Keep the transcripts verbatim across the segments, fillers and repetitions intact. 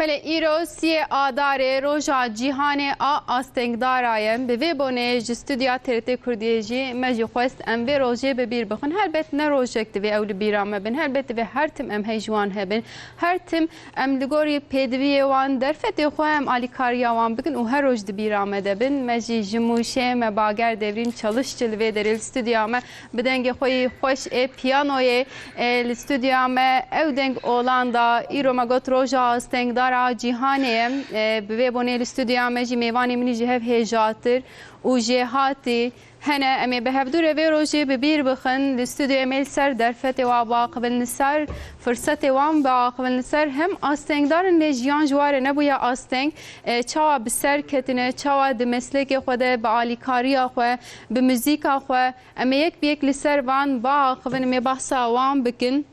Belê, îro siyê Adarê, roja cîhanê a astengdara ye. Bi vê bonê ji stûdya T R T Kurdiyê jî me jî xwest em vê rojê bi bîr bixin. Helbet ne rojek divê ew li bîra me bin. Helbet divê her tim em hej wan hebin. Her tim em li gorî pêdiviyê wan, derfetê xwe em alîkariya wan bikin û her roj di bîra me de bin. Me jî ji Mûşê me Bager Devrîm Çalişçi li vê derê li stûdya me bi dengê xwe yî xweş ê piyanoyê, e, li stûdya me ew deng olan da. Îro me got roja astengdara cîhanê ye. E, bi vê bonê li stûdya me jî mêvanê min î ji hev hêjatir û jêhatî hene. Em ê bi hevdû re vê rojê bi bîr bixin. Li stûdyoyê me li ser derfetê wa biaxivin, li ser firsetê wan biaxivin, li ser hem astengdar in lê jiyan ji wa re nebûye asteng. E, çawa bi ser ketine, çawa di meslekê xwe de bi alîkariya xwe, bi muzîka xwe, em ê yek bi yek li ser van biaxivin, em ê behsa wan bikin.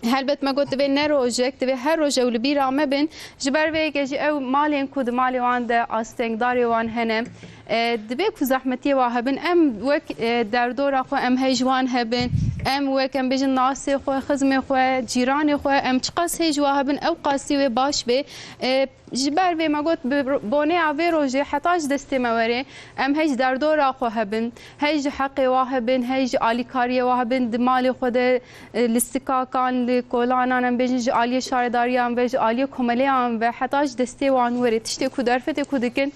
Helbet me got divê ne rojek, divê her roj ew li bîra me bin. Ji ber vê yekê jî ew malên ku di malê wan de astengdarê wan hene, e, divê ku zehmetiyê wa hebin, em wek, e, derdora xwe em hej wan hebin, em wek em bêjin nasê xwe, xizmê xwe, cîranê xwe, em çiqas hej wa hebin, ew qasî wê baş bê. E, Ji ber vê me got, bi ro-, bonê a vê rojê heta ji destê me were, em hej derdora xwe hebin, hej ji heqê wa hebin, hej ji alîkariyê wa hebin, di malê xwe de, e, li sikakan, li kolanan, em bêjin ji aliyê şaredariyan ve, ji aliyê komeleyan ve, heta ji destê wan were, tiştê ku derfetê ku dikin,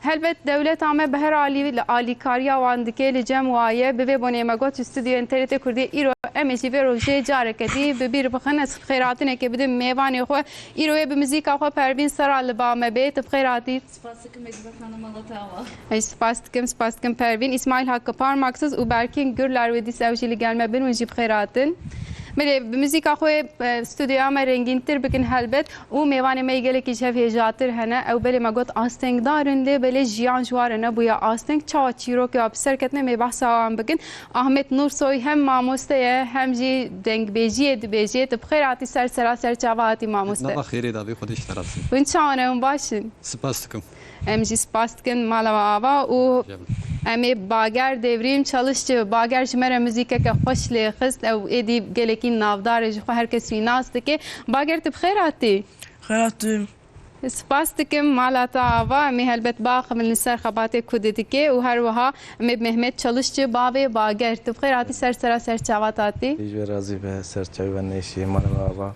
helbet dewleta me bi her alî li alîkariya wan dike, li cem wa ye. Bi vê bonê me got, ji stûdyoyên T R T Kurdiyê îro em ê jî vê rojê careke dî bi bîr bixin. Ez xêratinekê bidim mêvanê xwe. Îro yê bi muzîka xwe Pervîn Sera li ba me bê. Tu bi xêr hatî. Spas dikim, Ecîbe Xanim, Allah te ava. Ez spas dikim, spas dikim Pervîn. Îsmaîl Hakkı Parmaksız û Berkin Gürler wê dîsa ew jî li gel me bin, hûn jî bi xêr hatin. Belê, bi muzîka xwe, e, stûdyoya me rengîntir bikin helbet û mêvanê me yê gelekî ji hev hêjatir hene. Ew belê me got astengdar in lê belê jiyan ji wa re nebûye asteng. Çawa çîrokê wa bi ser ketine, em ê behsa wan bikin. Ahmet Nursoy hem mamoste ye, hem jî dengbêjiyê dibêjê. Tu bi xêr hatî ser sera ser çava hatî mamoste. Nava xêrê davê Xwedê ji te razî. Hûn çawan e, hûn baş in? Spas dikim. Em jî spas dikin mala we ava û em ê Bager Devrîm Çalişçi, Bager ji me re muzîkeke xweş lê xist. Ew êdî gelekî navdar e, ji xwe her kes wî nas dike. Bager, tu bi xêr hatî? Xêr hatim. Spas dikim mala te ava. Em ê helbet biaxivin li ser xebatê ku didike û her wiha em ê bi Mehmet Çalişçi, bavê Bager. Tu bi xêr hatî ser sera ser çava te hatî. Ji we razî be, ser çavê we nêşî, mala we ava.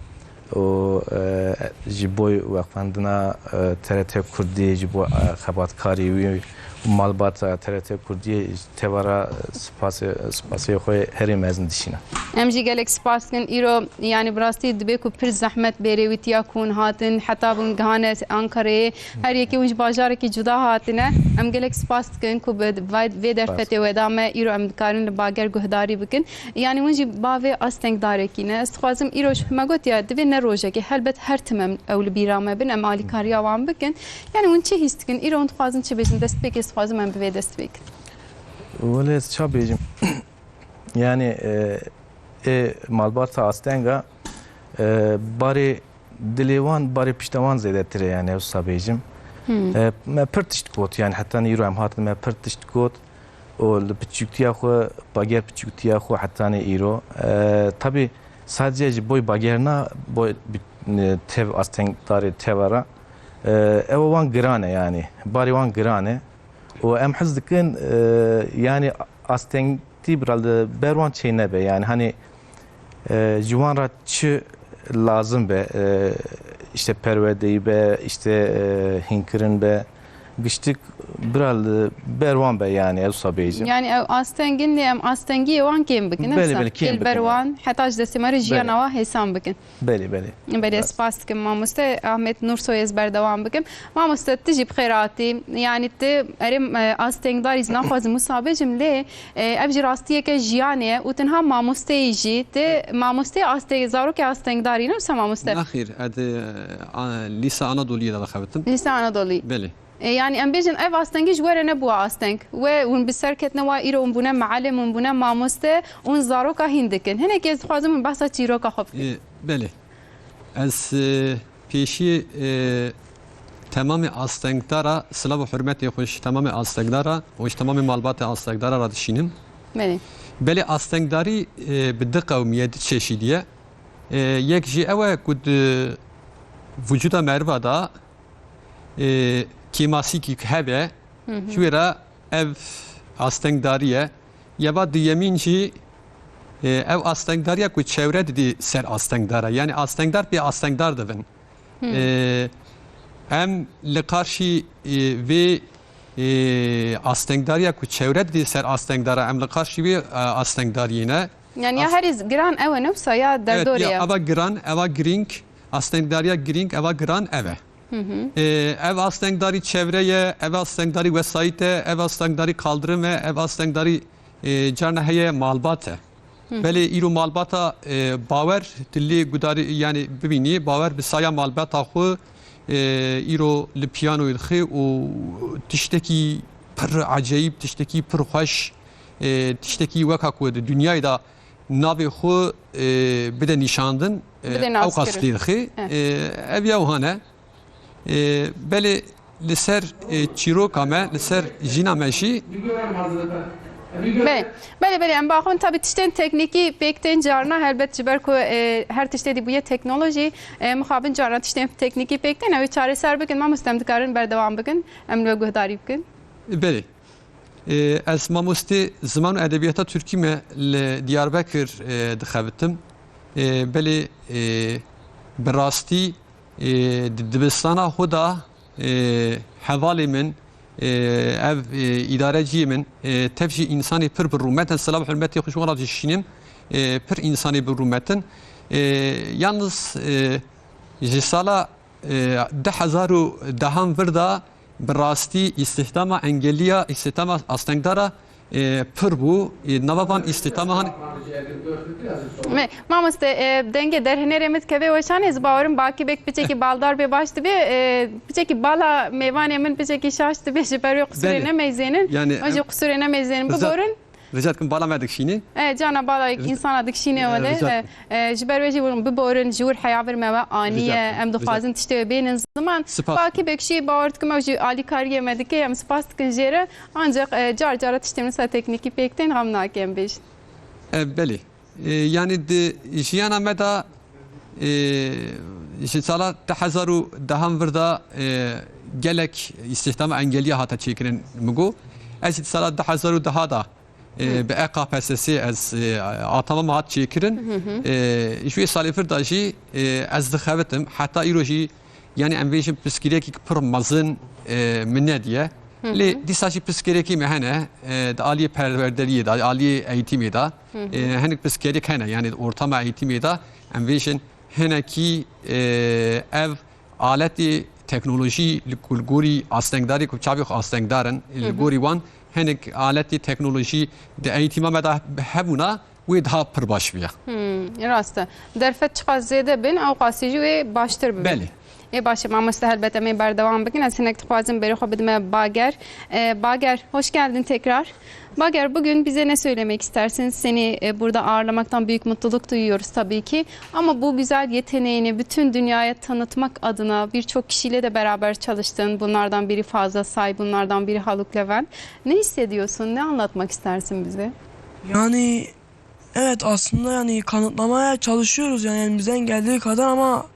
Û, e, ji bo weqfandina, e, T R T Kurdî, ji bo, e, xebatkarî wî û malbata T R T Kurdî, Tevara spasê, spasê xwe herî mezin dişîne. Em jî gelek spas dikin. Îro, yanî bi rastî dibê ku pir zehmet bêrê wî tiya ku hûn hatin, heta hûn gihane Ankarayê. Her yekê hûn ji bajarekî cuda hatine. Em gelek spas dikin ku bi vay-, vê derfetê we da me. Îro em dikarin li Bager guhdarî bikin. Yanî hûn jî bavê astengdarekî ne. Ez dixwazim îro ji me gotiya divê ne rojekê. Helbet her tim em ew li bîra me bin, em alîkariya wan bikin. Yanî hûn çi hîs dikin? Îro hûn dixwazin çi bêjin? Destpêkê ez dixwazim em bi vê dest pê bikin. Wele ez ça bêjim? Yani, e, ê malbata astenga, e, barê dilê wan, barê pişta wan zêdetir e, yani, ew sa bêjim. Hmm. E, me pir tişt got, yani, hetanî îro em hatin, me pir tişt got. Û li piçûktiya xwe, bager piçûktiya xwe hetanî îro. E, tabî sadece ji boy bager na, boy bi-, e, tev astengdarê teva ra. E, ew wan giran e, yani. Barê wan giran e. Û em hez dikin, e, yani astengtî bira li ber wan çê nebe. Yani hani, e, ji wan re çi lazim be, e, işte perwerdeyî be, işte, e, hînkirin be, giştik bira li ber wan be yani, ez wisa bêjim. Yani ew astengin lê em astengiyê wan kêm bikin, Belê, wisa belê, kêm kêl ber bikin, wan, heta ji destê me re jiyana Belê. wa hêsan bikin. Belê, belê. Belê, Rast. spas dikim mamoste. Ahmet Nursoy ez berdewam bikim. Mamoste, tu jî bi xêr hatî. Yanî tu erê, e, astengdarî zî naxwazim wisa bêjim, lê, e, ev jî rastiyeke jiyanê ye û tu niha mamosteyî jî. Tu mamosteyê asteng-, zarokê astengdarî ne wisa mamoste? Nexêr, ez, e, a, Lîsa Anadoluyê de dixebitim. Lîsa Anadoluyê. Belê. E, yanî em bêjin ev astengî ji we re nebû asteng. We hûn bi ser ketine wa îro hûn bûne mealim, hûn bûne mamoste, hûn zaroka hîn dikin. Hinekî ez dixwazim hûn behsa çîroka xwe bikin. E, belê. Ez, e, pêşî, e, temamê astengdara, silav û hurmetê xwe ji temamê astengdara û ji temamê malbatê astengdara re dişînim. Belê. Belê astengdarî, e, bi du qewmiye, du çeşîdî ye. E, yek jî ew e ku di vücuda meriva de e, kêmasîkî hebe, ji wê re ev astengdarî ye. Yeva duyemîn jî, e, ev astengdariya ku çewre didî ser astengdara. Yani astengdar pê astengdar dibin. E, em li qarşî, e, vê, e, astengdariya ku çewre didî ser astengdara, em li qarşî vê, e, astengdariyê ne. Yani ya herî giran ew e, ne wisa ya derdorê ye? Evet, ya eva giran, eva girîng, astengdariya girîng, eva giran ev e. E, ev astengdarî çevre ye, ev astengdarî wesayît e, ev astengdarî kaldirim e, ev astengdarî, e, carna heye malbat e. Belê îro malbata, e, bawer tu lê gudarî, yani bibînî, bawer bi saya malbata xwe, e, îro li piyanoyê dixê û tiştekî pir ecayîb, tiştekî pir xweş, e, tiştekî weka ku di dinyayê de navê xwe, e, bide nîşandin, e, ew qas lê dixê. E, ev ya wiha ne. E, belê li ser, e, çîroka me, li ser jîna me jî. Belê, belê, belê, em baxin tabi tiştên teknîkî pêk tên carna, helbet ji ber ku, e, her tiştê dî bûye teknolojî, e, mixabin carna tiştên teknîkî pêk tên, ew ê çareser bikin, mamoste em dikarin berdewam bikin, em li we guhdarî bikin. Belê. E, ez mamostê ziman û edebiyata Tirkî me li Diyarbekir, e, dixebitim. E, belê, e, bi rastî, e, di dibistana xwe de, e, hevalê min, e, ev, e, îdareciyê min, e, tev jî însanê pir bi rûmet in, silav hurmetê xwe ji wan re dişînim, e, pir însanê bi rûmet in. E, yalnız, e, ji sala, e, du hezar û dehan vir de bi rastî îstihdama engeliya, îstihdama astengdara, e, pir bû. E, nava van îstihdaman. Me, mamoste, e, dengê derhinerê min dikeve weşanê, ez bawerim bakî bek piçekî baldar bê baş dibe, e, piçekî bala mêvanê min piçekî şaş dibe, ji ber wê qusûrê nemeyzênin. Yani, em jî qusûrê nemeyzênin, biborin. Rica dikim bala me dikişînî. E, cana bala însana dikişînê wele. E, e, ji ber wê jî hûn biborin, ji wir heya vir me we aniye. Em dixwazin tiştê wê bênin ziman. Spas. Bakî bek jî bawer dikim ew jî alîkariyê me dike, em spas dikin jê re. Ancak, e, car cara tiştê min sa teknîkî pêk tên, xem nake em bêjin. E, belê. E, yani di jiyana me de, e, ji sala du hezar û dehan vir de, e, gelek îstihdama engeliya hate çêkirin min got. Ez jî di sala du hezar û deha de, e, bi E K P S S ez, e, atama me hat çêkirin. E, ji wê salê vir de jî, e, ez dixebitim. Heta îro jî, yani em bêjin pirsgirêkî pir mezin, e, min nediye. Lê dîsa jî pirsgirêkî me hene, e, di aliyê perwerderiyê de, aliyê eğitimê de, e, hinek pirsgirêk hene. Yani di ortama eğitimê de em bêjin hinekî, e, ev aletê teknolojî li ku, li gorî astengdarê ku çavê xwe astengdar in, li gorî wan hinek aletê teknolojî di eğitîma me de hebûna, wê daha pir baş bûye. Hmm, rast e. Derfet çiqas zêde bin, ew qasî jî wê baştir bibe. Belê. Ê baş e, mamoste, helbet em ê berdewam bikin. Ez hinek dixwazim berê xwe bidime Bager. Ee, Bager, hoş geldin tekrar. Bager, bugün bize ne söylemek istersin? Seni, e, burada ağırlamaktan büyük mutluluk duyuyoruz tabii ki. Ama bu güzel yeteneğini bütün dünyaya tanıtmak adına birçok kişiyle de beraber çalıştın. Bunlardan biri Fazla Say, bunlardan biri Haluk Levent. Ne hissediyorsun? Ne anlatmak istersin bize? Yani, evet, aslında yani kanıtlamaya çalışıyoruz yani elimizden geldiği kadar ama,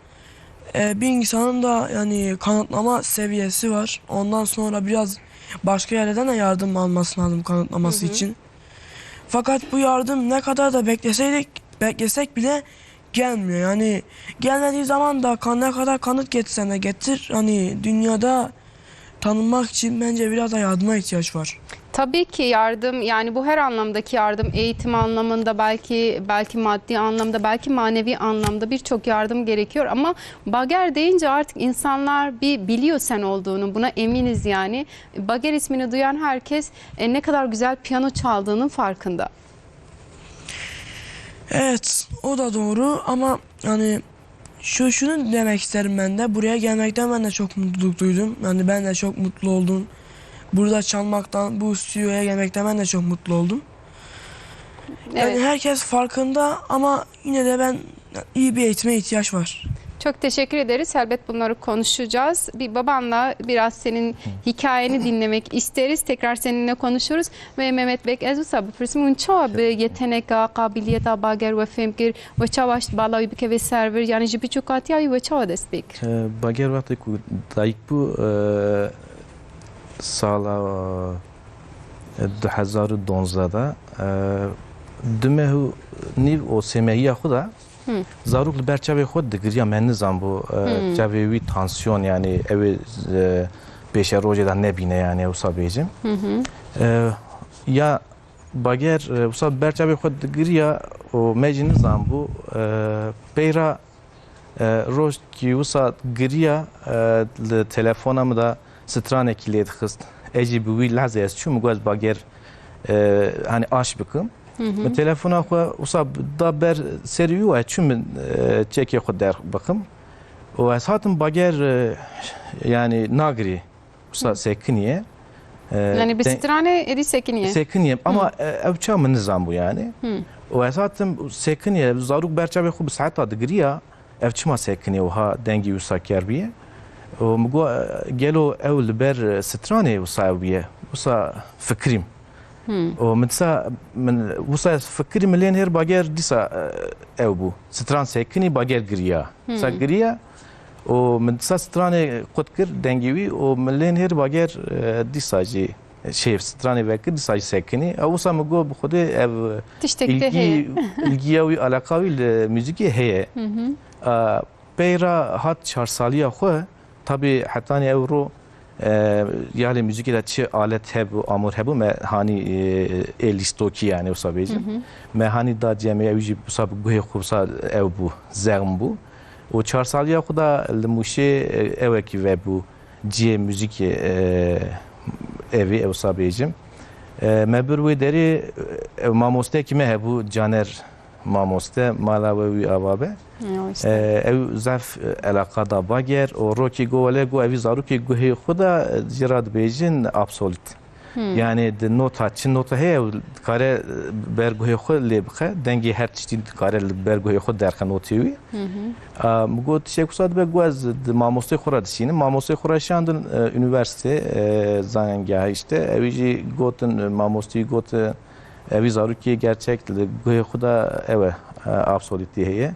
e, bir insanın da yani kanıtlama seviyesi var. Ondan sonra biraz başka yerlerden de yardım alması lazım kanıtlaması için. Fakat bu yardım ne kadar da bekleseydik, beklesek bile gelmiyor. Yani gelmediği zaman da kan-, ne kadar kanıt getirsen de getir, hani dünyada tanınmak için bence biraz da yardıma ihtiyaç var. Tabii ki yardım, yani bu her anlamdaki yardım, eğitim anlamında, belki, belki maddi anlamda, belki manevi anlamda birçok yardım gerekiyor. Ama Bager deyince artık insanlar bir biliyor sen olduğunu, buna eminiz yani. Bager ismini duyan herkes, e, ne kadar güzel piyano çaldığının farkında. Evet, o da doğru ama yani şu, şunu demek isterim ben de. Buraya gelmekten ben de çok mutluluk duydum. Yani ben de çok mutlu oldum. Burada çalmaktan, bu stüdyoya gelmekten ben de çok mutlu oldum. Yani herkes farkında ama yine de ben iyi bir eğitime ihtiyaç var. Çok teşekkür ederiz. Elbet bunları konuşacağız. Bir babanla biraz senin hikayeni dinlemek isteriz. Tekrar seninle konuşuruz. Ve Mehmet Bek, ez wisa bipirsim, hûn çawa bi yeteneka, qabiliyeta Bager we fêm kir? We çawa bala wî bikeve ser vir? Yani ji biçûkatiya wî we çawa dest pê kir? E, Bager wextê ku dayik bû, e, sala, e, du hezar û donzdeh de, e, du meh û nîv û sê mehiya xwe de Hı. Zarok li ber çavê xwe digiriya, me nizanbû, e, Hı. çavê wî tansiyon, yani ew ê, e, pêşerojê de nebîne, yani wisa bêjim. Hı hı. E, ya Bager, e, wisa ber çavê xwe digiriya û me jî nizanbû, e, peyra, e, rojkî wisa giriya, e, li telefona min de stranekî lê dixist. Ez jî bi wî lehzê ez çûm, min got ez Bager, e, hani aş bikim. Hı hı. Min telefona xwe wisa da ber serî wî û ez çûm min, e, çekê xwe derx bikim. Û ez hatim Bager, e, yani nagirî. Wisa Hı. sekiniye. E, Yani bi te- stranê êdî sekiniye. Sekiniye. Ama, Hı. e, ev çawa min nizanbû yani. Hı. Û ez hatim sekiniye. Zarok ber çavê xwe bi saeta digiriya. Ev çima sekinê wiha dengî wisa kerbiye? Û min got, gelo ew li ber stranê wisa ew bûye? Wisa fikirîm. Hmm. Û min dîsa, min wisa fikirî min lê nihêr Bager dîsa, e, ew bû. Stran sekinî, Bager giriya. Wisa Hmm. giriya. Û min dîsa stranê qut kir dengî wî û min lê nihêr Bager, e, dîsa jî şêf stranê vekir, dîsa jî sekinî. Ew wisa min got, bi Xwedê ev Tiştek te ilgî, heye. ilgiya wî, alaka wî li muzîkê heye. Hı hı. A, peyra hat çar saliya xwe, tabî hetanî ew ro, e, ya lê muzîkê de çi alet hebû, amûr hebû, me hanî, e, ê lîstokî, yani wisa bêjim. Hı hı. Me hanî da cemê, ew jî wisa bi guhê xwe wisa ew bû, zexm bû. Û çar saliya xwe de li Mûşê, e, ewekî vebû. Cihê muzîkê, e, evî, ew wisa bêjim. E, me bir wê derê, e, mamosteyekî me hebû, Caner mamoste, mala we wî ava be. Ya işte. E, ew zaf, e, eleqa da Bager û rokî got, wele got, evî zarokê guhê xwe de, e, jê re dibêjin absolut. Hmm. Yani di nota, çi nota heye, ew dikare, e, ber guhê xwe lê bixe, dengê her tiştî dikare li ber guhê xwe derxe notê wî. Hı hı. A, min got, tiştek wisa dibe, got, ez di mamostê xwe re dişînim. Mamostê xwe re şandin, e, unîversîte, e, zanîngeha işte. Ewî jî gotin, e, mamostî got, e, evî zarokê gerçek li guhê xwe de ew e, e, absolutî heye.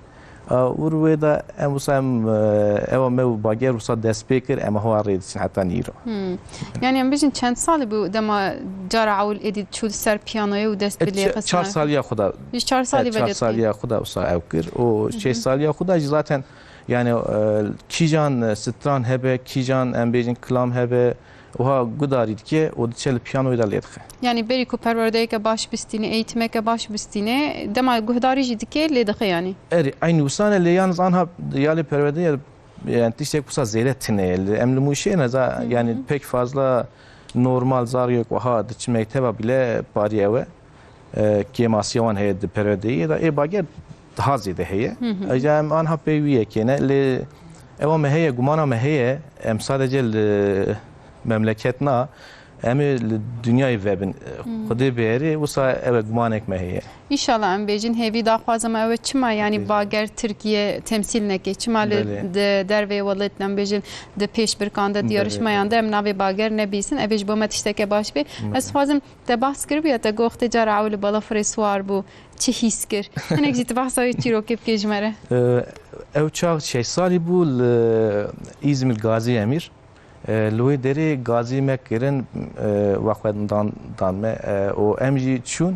A, û wê de em wisa em, e, ewa me û Bager wisa dest pê kir, em hewa rê diçin heta nîro. Hmm. Yani em bijin çend salî bû dema cara ewil êdî çû li ser piyanoyê û dest E, bi lê çe-, xistina? Çar saliya xwe de. Ji çar salî E, ve çar lê dikî. saliya xwe de wisa ew kir. Û Hı hı. şeş saliya xwe de jî zaten, yani, e, kîjan, e, stran hebe, kîjan, em bêjin, kilam hebe, wiha gudarî dike û diçe li piyanoyê de lê dixe. Yani berî ku perwerdeyeke baş bistîne, eğitimeke baş bistîne, dema guhdarî jî dike, lê dixe yani. Erê, eynî wisa ne, lê yalnız anha ya lê perwerdeye, yani tiştek wisa zêde tune ye. Em li Mûşê ne, za-, Hı hı. yani pek fazla normal zariyek wiha diçi mekteba bile parî ew e. E, kêmasiya wan heye di perwerdeyê de, ê Bager daha zêde heye. Hı hı. Eja em anha pey wî yekê ne, lê ewa me heye, gumana me heye, em sadece li memleket na, em ê li dinyayê vebin. Hı. Xwedê bêrê, wisa ev e gumanek me heye. Înşallah em bêjin, hêvî daxwaza me ew e, çima yani Bêjin. Bager Tirkiye temsîl neke, çima li Belê. di dervê welat, em bêjin, di pêşbirkan de, di Belê. yarişmayan de em navê Bager nebîsin, ev ê ji bo me tişteke baş bê. Belê. Ez dixwazim Te behs kiribiya, te got wextê cara ewil li balafirê siwar bû, çi hîs kir? Hinek jî tu behsa wê çîrokê bikê ji me re. Ee, ew çax şeş salî bû li Îzmîr Gazî Emîr. Ee, li wê derê gazî me kirin, e, wexwedin dan, dan me, e, û em jî çûn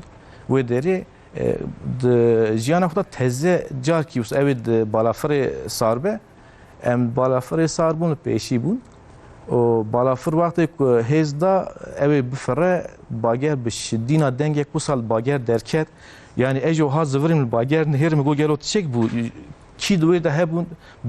wê derê, e, di jiyana xwe de teze carkî wisa ew ê di balafirê sar be. Em balafirê sar bûn, li pêşî bûn. Û balafir wextê ku hêz da, ew ê bifire, bager bi şidîna dengek wisa li bager derket. Yanî ez jî wiha zivirîm li bager nihêrim, got, gelo tiştek bû? Kî di wê de hebûn?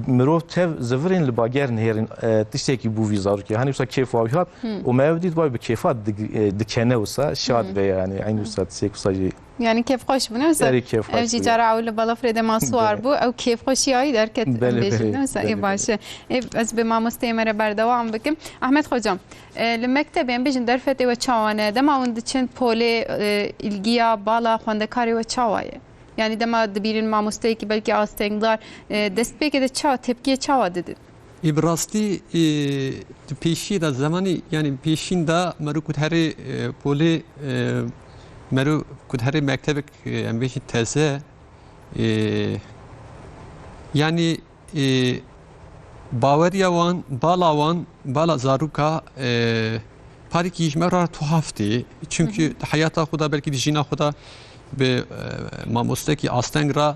Mirov tev zivirîn li bager nihêrin, e, tiştekî bû vî zarokê. Hanî wisa kêfa wî hat Hmm. û me ev dît, vay bi kêfa dig-, e, dikene wisa, şad Hmm. be yanî. Eynî wisa tiştek wisa jî. Yani kêfxweş bû, ne wisa? Erê, kêfxweş Ev jî bû. Cara ew li balafirê dema siwar Belê. bû, ew kêfxweşiya wî derket, em Belê, bêjin, belê, ne wisa? belê, Ê, baş belê. e. Ê, ez bi mamosteyê me re berdewam bikim. Ahmet Hocam, e, li mektebê, em bêjin, derfetê we çawa ne? Dema hûn diçin polê, e, îlgiya bala xwendekarê we çawa ye? Yani dema dibînin mamosteyekî belkî astengdar, e, destpêkê de ça, tepkiyê çawa didin? Ê, bi rastî, ê, di pêşiyê de zemanî, yanî pêşîn de mero ku diherê, e, polê, e, mero ku diherê mektebek, e, em bêjin teze, e, yanî, e, baweriya wan, bala wan, bala zaroka, e, parîkî ji me re tuhaf tê. Çimkî Hı hı. di heyata xwe de, belkî di jîna xwe de bi, e, mamostekî asteng re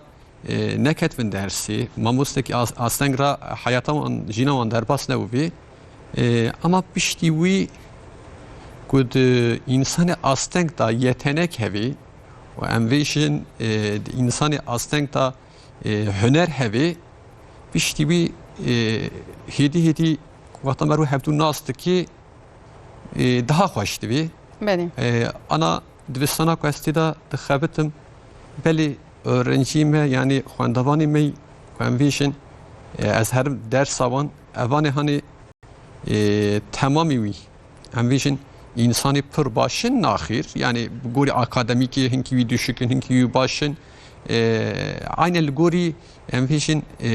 e, neketivin dersê, mamostekî as-, asteng re heyata wan, jîna wan derbas nebûbî. E, ama piştî wî ku di însanê asteng de yetenek hebî û em vêjin, e, di însanê asteng de, e, huner hebî, piştî wî, e, hêdî hêdî wexta me rû hevdû nas dikî, e, daha xweş dibî. Belê. E, ana dibistana ku ez tê de dixebitim, belê öğrencî me, yanî xwendevanê me ku em vêjin, e, ez herim dersa wan, evanê hanê, e, temamî wî, em vêjin însanê pir baş in, naxîr, yanî bi gorî akademîkê hinkî wî düşük in, hinkî wî baş in, e, aynen li gorî em vêjin, e,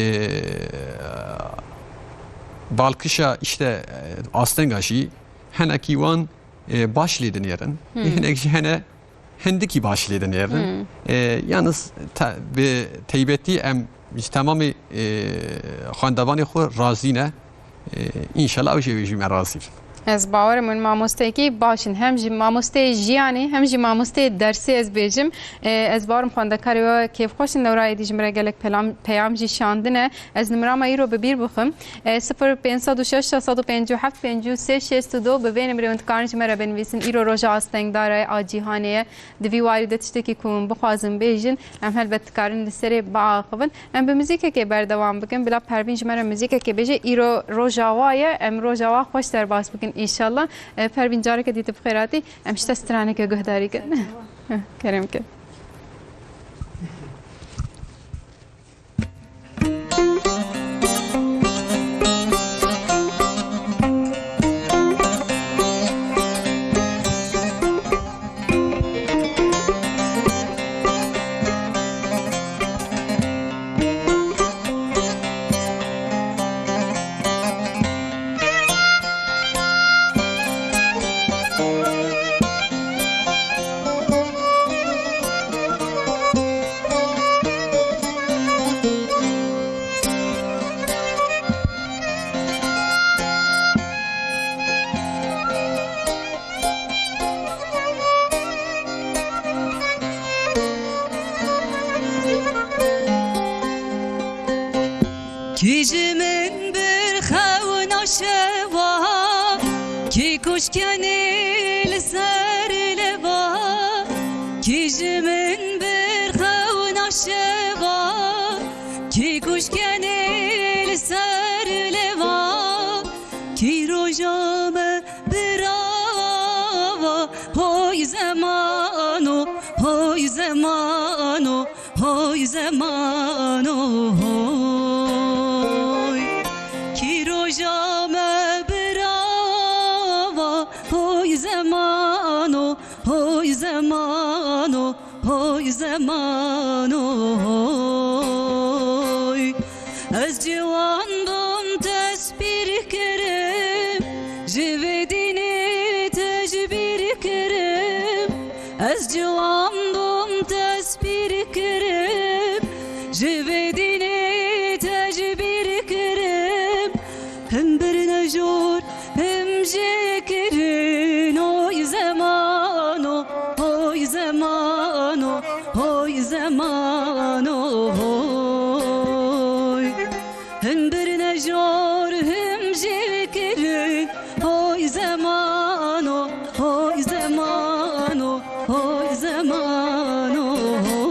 balkişa, işte, e, astenga jî hinekî wan, e, baş lê dinêrin. Hmm. Hinek jî hene hindikî baş lê dinêrin. Hmm. E, yalnız te-, bi teybetî em ji temamê, e, xwendevanê xwe razî ne. E, înşallah ew jî, ew jî me razî bin. Ez bawerim hûn mamosteyekî baş in. Hem jî mamosteyê jiyanê, hem jî mamosteyê dersê ez bêjim. E, ez bawerim xwendekarê we kêfxweş in, lewra êdî ji min re gelek pelam, peyam jî şandine. Ez nimera me îro bi bîr bixim. E, sifir pênc sed û şeş, şeş sed û pêncî û heft, pêncî û sê, şêst û du, bi vê nimrê hûn dikarin ji me re binivîsin. Îro roja astengdara ye, a cîhanê ye. Di vî warî de tiştekî ku hûn bixwazin bêjin, em helbet dikarin li serê biaxivin. Em bi muzîkekê berdewam bikin. Bila Pervîn ji me re muzîkekê bêje. Îro roja wa ye, em roja wa xweş derbas bikin înşallah. E, Pervîn, careke dî tu bi xêr hatî. Em ji te straneke guhdarî kin. Kerem ke. Kî ji min birxewna şeva, kî kuşkenê li ser leva, kî ji min birxewna şeva, kî kuşkenê li ser leva, kî roja me birava, hoy zemano, hoy zemano, hoy zemano, hoy. Kî roja me birava, hoy zemano, hoy zemano, hoy zemano, hoy. Ez ciwan bûm, te ji bîr kirim, ji vê dînê te ji bîr kirim. Ez ciwan bûm, te ji bîr kirim, ji vê dînê te ji bîr kirim. Him birine jor, him jê kirin, hoy zemano, hoy zemano, hoy zemano, hoy. Him birine jor, him jê kirin, hoy zemano, hoy zemano, hoy zemano, hoy.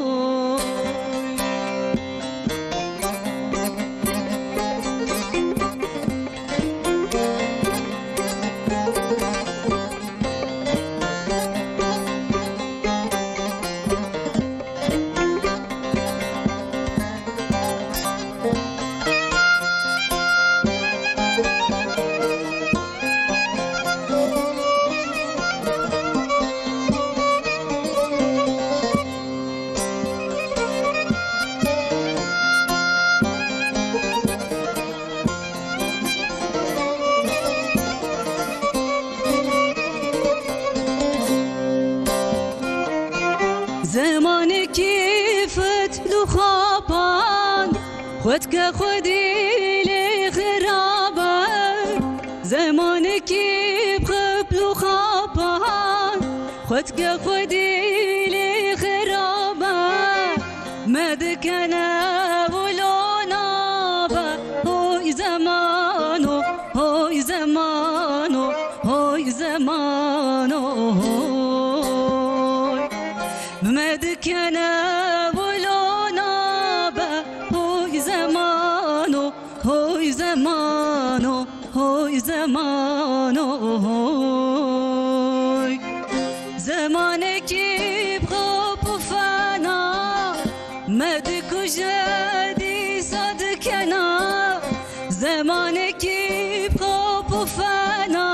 Xwedke xwedî lê xirabe, zemanekî bi xepl û xapan. Xwedke xwedî lê xirabe, me dikene wilo nabe. Hoy zemano, hoy zemano, hoy zemano, hoy. Me dikene wilo nabe. Hoy zemano, hoy zemano, hoy zemano, hoy. Zemanekî bi xop û fena, me dikuje dîsa dikena. Zemanekî bi xop û fena,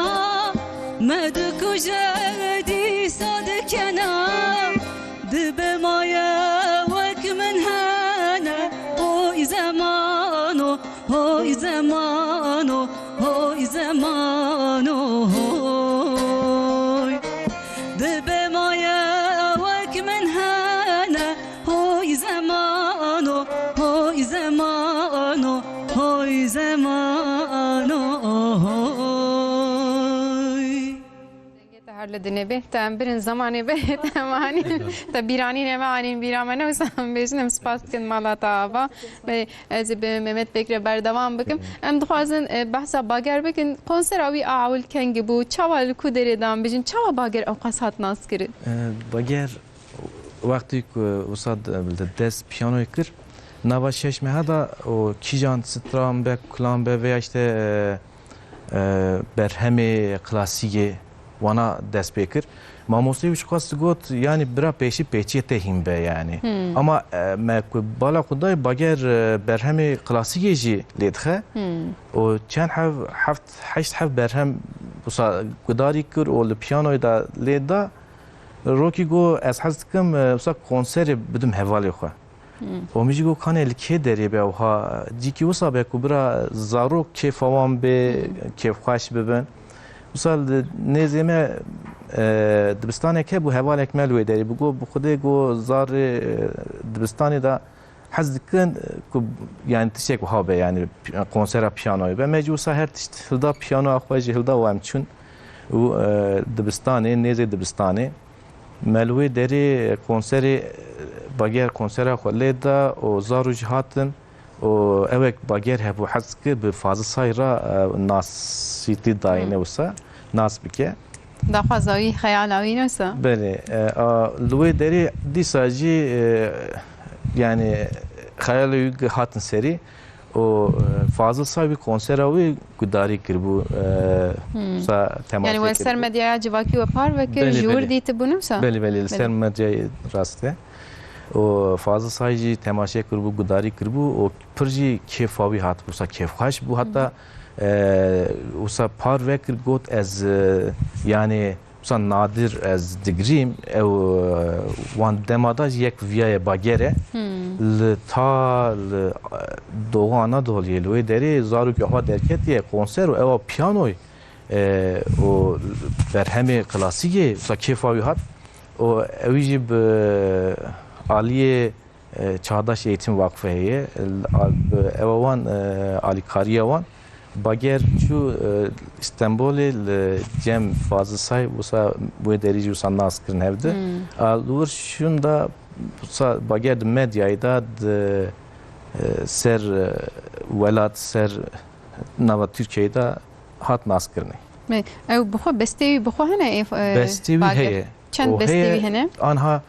me dikuje dîsa dikena. Dibe maye wek min hene, hoy zemano, hoy zemano, hoy zemano, hoy. Dibe maye wek min hene, hoy zemano, hoy zemano, hoy zemano, hoy. Dengê te her li dinê be, te em birin zemanê be, te em anîn, te bîranînê me anîn bîra me ne, wisa em bêjin, em spas dikin mala te ava. Ve ez ê bi Mehmet Beg re berdewam bikim. Em dixwazin, e, behsa Bager bikin. Konsera wî a ewil kengî bû? Çawa li ku derê da em bijin? Çawa Bager ewqas hat naskirin? E, Bager wextî ku wisa de, li dest piyanoyê kir, nava şeş meha da û kîjan stran be, kulan be veya işte, e, e, berhemê klasîkê wana dest pê kir. Mamosteyê wî ji xwest got, yanî bira pêşî pêçiyê te hîn be yanî. Hmm. Ama, e, me ku bala xwe dayê Bager, e, berhemê klasîkê jî lê dixe. Hmm. Û çend hev, heft, heşt hev berhem wisa gudarî kir û li piyanoyê de lê da. Rokî got, ez hez dikim, e, wisa konserê bidim hevalê xwe. Hmm. Û min jî got, kanê li kê derê be wiha? Cîkî wisa be ku bira zarok kêfa wan bê, Hmm. kêfxweş bibin. Wisa li nêzê me, e, dibistanek hebû, hevalek me li wê derê bû. Got, bi Xwedê, got, zarê, e, dibistanê de hez dikin, e, ku, yanî tiştek wiha be, yanî pi-, konsera piyanoyê be. Me jî wisa her tişt hilda, piyanoya xwe jî hilda û em çûn û, e, dibistanê, nêzê dibistanê. Me li wê derê konserê, Bager konsera xwe lê da û zaro jî hatin û ewek Bager hebû hez kir bi Fazil Say re, e, nasîtî dayîne Hmm. wisa, nas bike. Daxwaza wî, xeyala wî ne wisa? Belê, e, a, li wê derê dîsa jî, e, yanî xeyala wî hatin serî. û, e, Fazil Say wî konsera wî gudarî kiribû, e, Hmm. wisa temaşe Yanî we ser kiribû. Medyaya civakî we par vekir, Belê, ji wir belê. Dîtibûn wisa? Belê, belê, li Belê. Ser medyayê rast e. Û Fazil Say jî temaşe kiribû, gudarî kiribû û pir jî kêfa wî hatibû, wisa kêfxweş bû. Heta, Hmm. e, wisa par vekir, got, ez, e, yanî Wisa nadir ez digirîm, ew, e, wan dema da jî yek viyaye Bager e. Hmm. Li ta, li, e, Doğu Anadolu'yê, li wê derê zarokê xwe derketiye konser û ewa piyanoy, e, û berhemê klasîkê, wisa kêfa wî hat. Û ewî jî bi aliyê e, Çağdaş Eğitim Vakfı heye. Ewa wan, e, alîkariya wan. Bager çû, e, Stenbolê li cem Fazil Say, wisa wê derî jî wisa nas kirin hevdi. Hmm. A, li wir şûn da wisa Bager di medyayê da di, e, ser, e, welat, ser nava Tirkiyeyê da hat naskirinê. Me, ew bi xwe bestê wî bi xwe hene, ê, e, Bestê wî Bager? Heye. Çend O bestê heye, wî hene? Anha,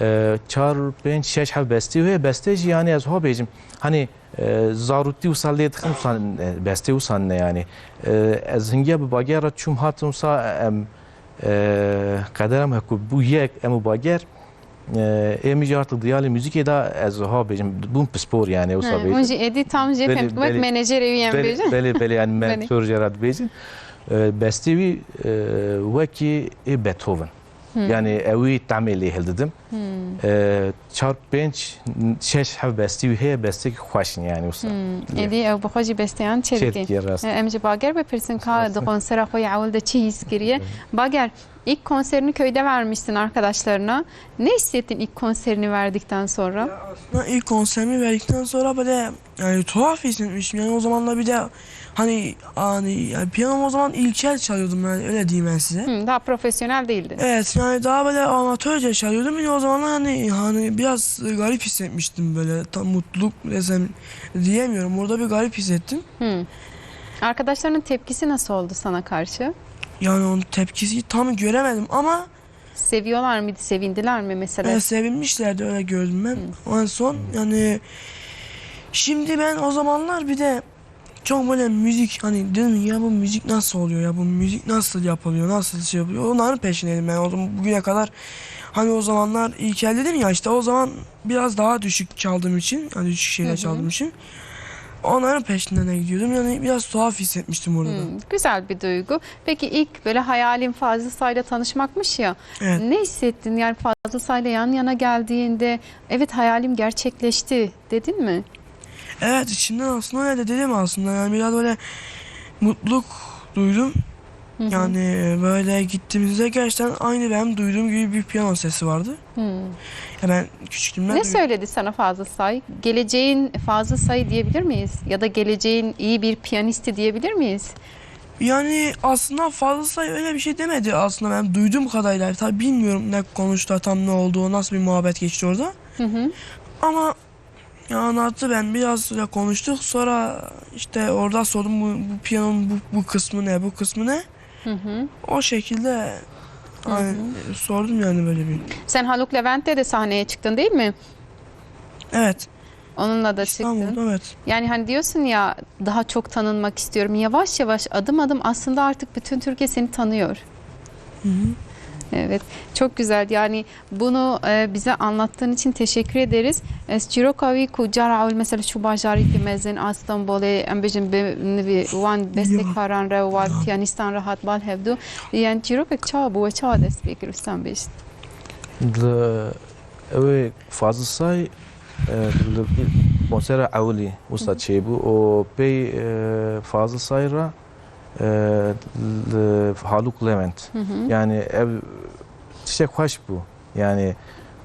e, çar, pênc, şeş, heft bestê wî heye. Bestê jî, yanî ez ha bêjim, hani, e, zarûtî wisa lê dixin, wisa, e, bestê wisa ne, yanî. E, ez hingiya bi Bager re çûm hatim wisa, em, e, qederem heku bû yek, em û Bager, e, ê min jî artık diyalê muzîkê de ez ha bêjim, bûm pispor, yanî, wisa He, bêjim. Hûn jî êdî tam jê Belê, fem, wek belê. menajerê wî em Belê, bêjin. belê, belê, yanî Belê. mentor jê re dibêjin. E, bestê wî, e, wekî ê Beethoven. Hmm. Yani ewî temê lê hildidim. Hmm. E, çar, pênc, şeş, heft bestî wî heye, bestek xweş in yani wisa. Hmm. Êdî ew bi xwe jî besteyan çêdikî. Çêdikî, rast. E, em ji Bager bipirsin ka di konsera xwe ya ewil de çi hîs kiriye. Bager, ilk konserini köyde vermişsin arkadaşlarına. Ne hissettin ilk konserini verdikten sonra? Ya aslında ilk konserimi verdikten sonra böyle yani tuhaf hissetmiştim. Yani o zamanlar bir de hani, hani yani piyano o zaman ilkel çalıyordum yani, öyle diyeyim ben size. Hı, daha profesyonel değildin. Evet, yani daha böyle amatörce çalıyordum. Bir de o zamanlar hani, hani biraz garip hissetmiştim böyle. Tam mutluluk desem diyemiyorum. Orada bir garip hissettim. Hı. Arkadaşlarının tepkisi nasıl oldu sana karşı? Yani onun tepkisi tam göremedim ama Seviyorlar mıydı, sevindiler mi mesela? E, sevinmişlerdi, öyle gördüm ben. Hı. En son yani şimdi ben o zamanlar bir de çok böyle müzik, hani dedim ya bu müzik nasıl oluyor ya, bu müzik nasıl yapılıyor, nasıl şey yapılıyor, onların peşindeydim ben. O zaman, bugüne kadar hani o zamanlar ilkel dedim ya, işte o zaman biraz daha düşük çaldığım için, yani düşük şeyler Hı hı. çaldığım için onların peşinden de gidiyordum. Yani biraz tuhaf hissetmiştim orada da. Hmm, güzel bir duygu. Peki ilk böyle hayalin Fazıl Say'la tanışmakmış ya. Evet. Ne hissettin? Yani Fazıl Say'la yan yana geldiğinde, "Evet, hayalim gerçekleşti." dedin mi? Evet, içimden aslında öyle de dedim aslında. Yani biraz böyle mutluluk duydum. Hı hı. Yani böyle gittiğimizde gerçekten aynı benim duyduğum gibi bir piyano sesi vardı. Hmm. Ya ben küçüklüğümden Ne duy- söyledi sana Fazıl Say? Geleceğin Fazıl Say diyebilir miyiz? Ya da geleceğin iyi bir piyanisti diyebilir miyiz? Yani aslında Fazıl Say öyle bir şey demedi aslında, ben duyduğum kadarıyla. Tabii bilmiyorum ne konuştu, tam ne oldu, nasıl bir muhabbet geçti orada. Hı hı. Ama ya anlattı, ben biraz da konuştuk. Sonra işte orada sordum bu, bu piyanonun bu, bu kısmı ne, bu kısmı ne? Hı hı. O şekilde Hı hı. hani, sordum yani böyle bir. Sen Haluk Levent'te de sahneye çıktın değil mi? Evet. Onunla da İstanbul'da, çıktın. Evet. Yani hani diyorsun ya, "Daha çok tanınmak istiyorum." Yavaş yavaş, adım adım aslında artık bütün Türkiye seni tanıyor. Hı hı. Evet, çok güzel. Yani bunu, e, bize anlattığın için teşekkür ederiz. Ez çîroka wî ku cara ewil mesela çû bajarî ki mezin a Stenbolê, em bêjin bi nivî wan Ya. bestekaran re, wan Ya. piyanistan re hat bal hevdu. Yani çîrokek çawa bû, we çawa dest pê kir, wisa bêjin? Li, ew ê Fazıl Say, e, li konsera ewilî wisa Hı hı. çêbû. O pey, e, Fazıl Say re, e, li Haluk Levent. Hı hı. Yani ev tiştek xweş bû. Yani,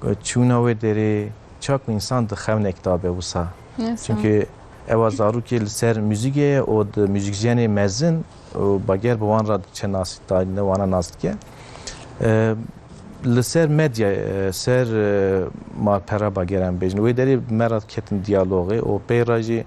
e, çûna wê derê, çaku însan di xewnek de be wisa. Neyse. Çünkü ewa zarokê li ser muzîkê ye û di muzîkjenê mezin û bager bi wan re diçe nas, dayine wana nas dike. E, li ser medya, e, ser, e, malpera bager em bêjin. Wê derê me re ketin diyalogê û pey re jî,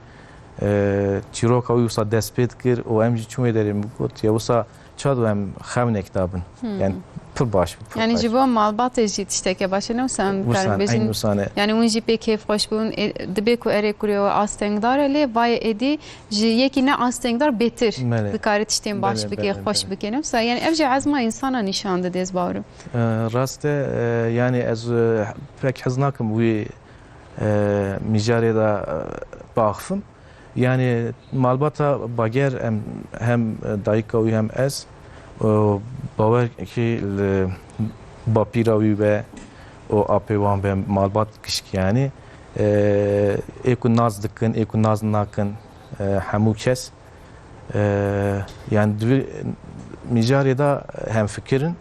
e, çîroka wî wisa dest pê dikir û em jî çûn wê derê, min got, ya wisa çad em xewnek dabin. Hmm. Yani pir baş bû, pir Yani baş. ji bo malbatê jî tişteke baş e, ne wisa em Wisa, karin bêjin. Eyn wisa ne. Yani hûn jî pê kêfxweş bûn, e, dibê ku erê kurê we astengdar e, lê vayê êdî ji yekî ne astengdar bêtir Belê. dikare tiştên baş Belê, bike, belê, xweş belê. bike, ne wisa. Yani ev jî ezma însana nîşan dide, ez bawer im. E, rast e, e, yani ez, e, pek hez nakim wî, e, mijarê de, e, biaxifim. Yani malbata bager em, hem dayika wî hem ez, e, bawer ki li bapîra wî be û apê wan be malbat gişk yani, e, ê ku nas dikin, ê ku nas nakin, e, hemû kes, e, yani di vî mijarê de hemfikir in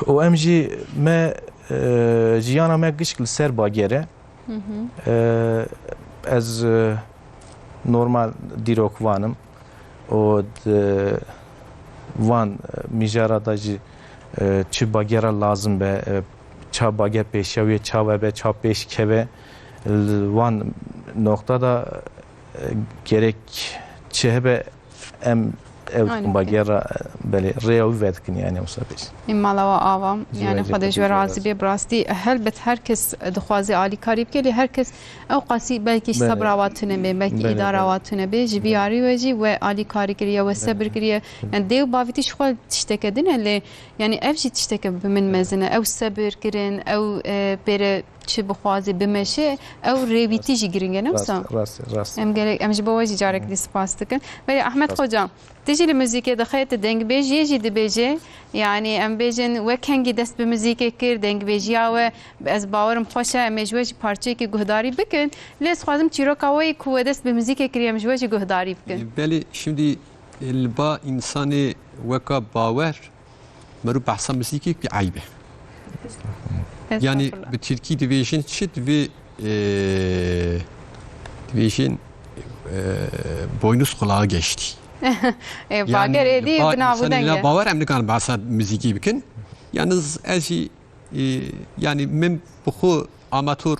û em jî me, e, jiyana me gişk li ser bager e. Hı hı. E, ez, e, normal dîrokvan im û di van, e, mijara de jî, e, çi bagera lazim be, e, ça bager pêşiya wê, ça vebe, ça pêş keve, li van noqta de, e, gerek çi hebe, em ew Aynen. dikin bagera, belê, rêya wî vedikin yani, wisa bêjin. Ê mala we ava, Ji yani we jî Xwedê ji we teşekkür razî ederiz. bê, bi rastî helbet her kes dixwaze alîkarî bike, lê her kes ew qasî belkî Belê. sebra wa tune bê, belkî Belê, îdara belê. wa tune bê, ji vî Belê. yarî we jî we alîkarî kiriye, we Belê. sebir kiriye. Yani dê û bavî tî ji xwe tişteke din e, lê yani ev jî tişteke bi min Belê. mezin e. Ew sebir kirin, ew, e, pêre çi bixwaze bimeşe, ew rêwîtî jî giring e, ne wisa? Rast, rast, rast. Em gerek, em ji bo we jî carek dî spas dikin. Belê Ahmet Xoca, tu jî li muzîkê dixe, tu dengbêjiyê jî dibêje. Yanî em bêjin we kengî dest bi muzîkê kir, dengbêjiya we, ez bawerim xweş e, em ê ji we jî parçeyekî guhdarî bikin. Lê ez dixwazim çîroka we yê ku we dest bi muzîkê kiriye, em ji we jî guhdarî bikin. Belê, şimdi, e, li ba insanê weka Bawer, meriv behsa muzîkê bî eyb e. Yanî Estağfurullah. Bi tirkî dibêjin çi? Divê, e, dibêjin, e, boynuz kulağa geçti. E, yanî bager êdî bi nav û deng e. Bawer em nikarin behsa muzîkî bikin. Yalnız ez jî, e, yanî min bi xwe amator,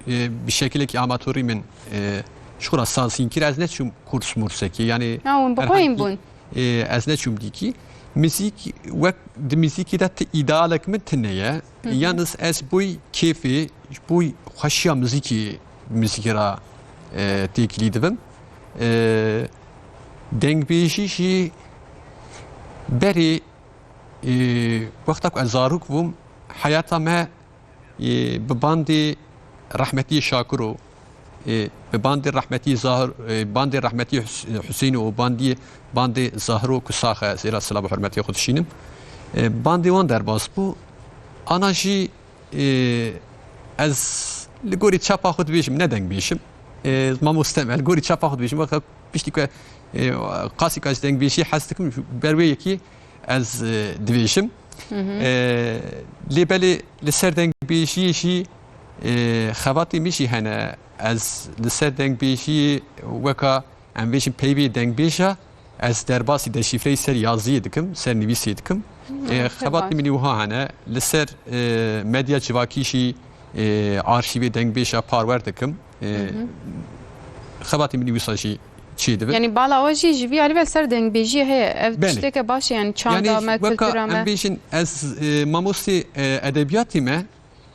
e, bi şekilekî amatorî min, e, ji xwe re sazîn kir. Ez neçûm kurs mursekî. Yanî ha, hûn bi xwe herhangî bûn. E, ez neçûm dîkî. Muzîk wek di muzîkî de ti îdealek min tune ye. Hı hı. Yalnız ez boy kêfê, boy xweşiya muzîkî, muzîkê re, e, têkilî dibim. E, dengbêjî jî berê, e, wexta ku ez zarok bûm, heyata me, e, bi bandê rehmetî Şakiro, e, bi bandê rehmetî Zahir, e, bandê rehmetî Hus-, Huseyno û bandî, bandê Zahiro ku sax e, zêra silav û hurmetê xwe dişînim. E, bandê wan derbas bû. Ana jî, e, ez li gorî çapa xwe dibêjim, ne dengbêjim. E, mamoste me, li gorî çapa xwe dibêjim. Wexta piştî ku, e, qasî ka ji dengbêjiyê hez dikim, ber wê yekî ez, e, dibêjim. Hı hı. E, lê belê li ser dengbêjiyê jî, e, xebatê min jî hene. Ez li ser dengbêjiyê weka, em bêjin, peyvê dengbêja, ez derbasî deşîfreyî ser yaziyê dikim, ser nivîsê dikim. Hı, e, xebatê min jî wiha hene. Li ser, e, medya civakî jî, e, arşîvê dengbêja parwer dikim. E, hı hı. Xebatê min jî wisa jî çêdibin. Yanî bala we jî ji vî alî ve ser dengbêjiyê heye. Ev tişteke baş e, yanî çanda me, kultura me. Belê. Yanî weka em bêjin ez, e, mamostê, e, edebiyatî me,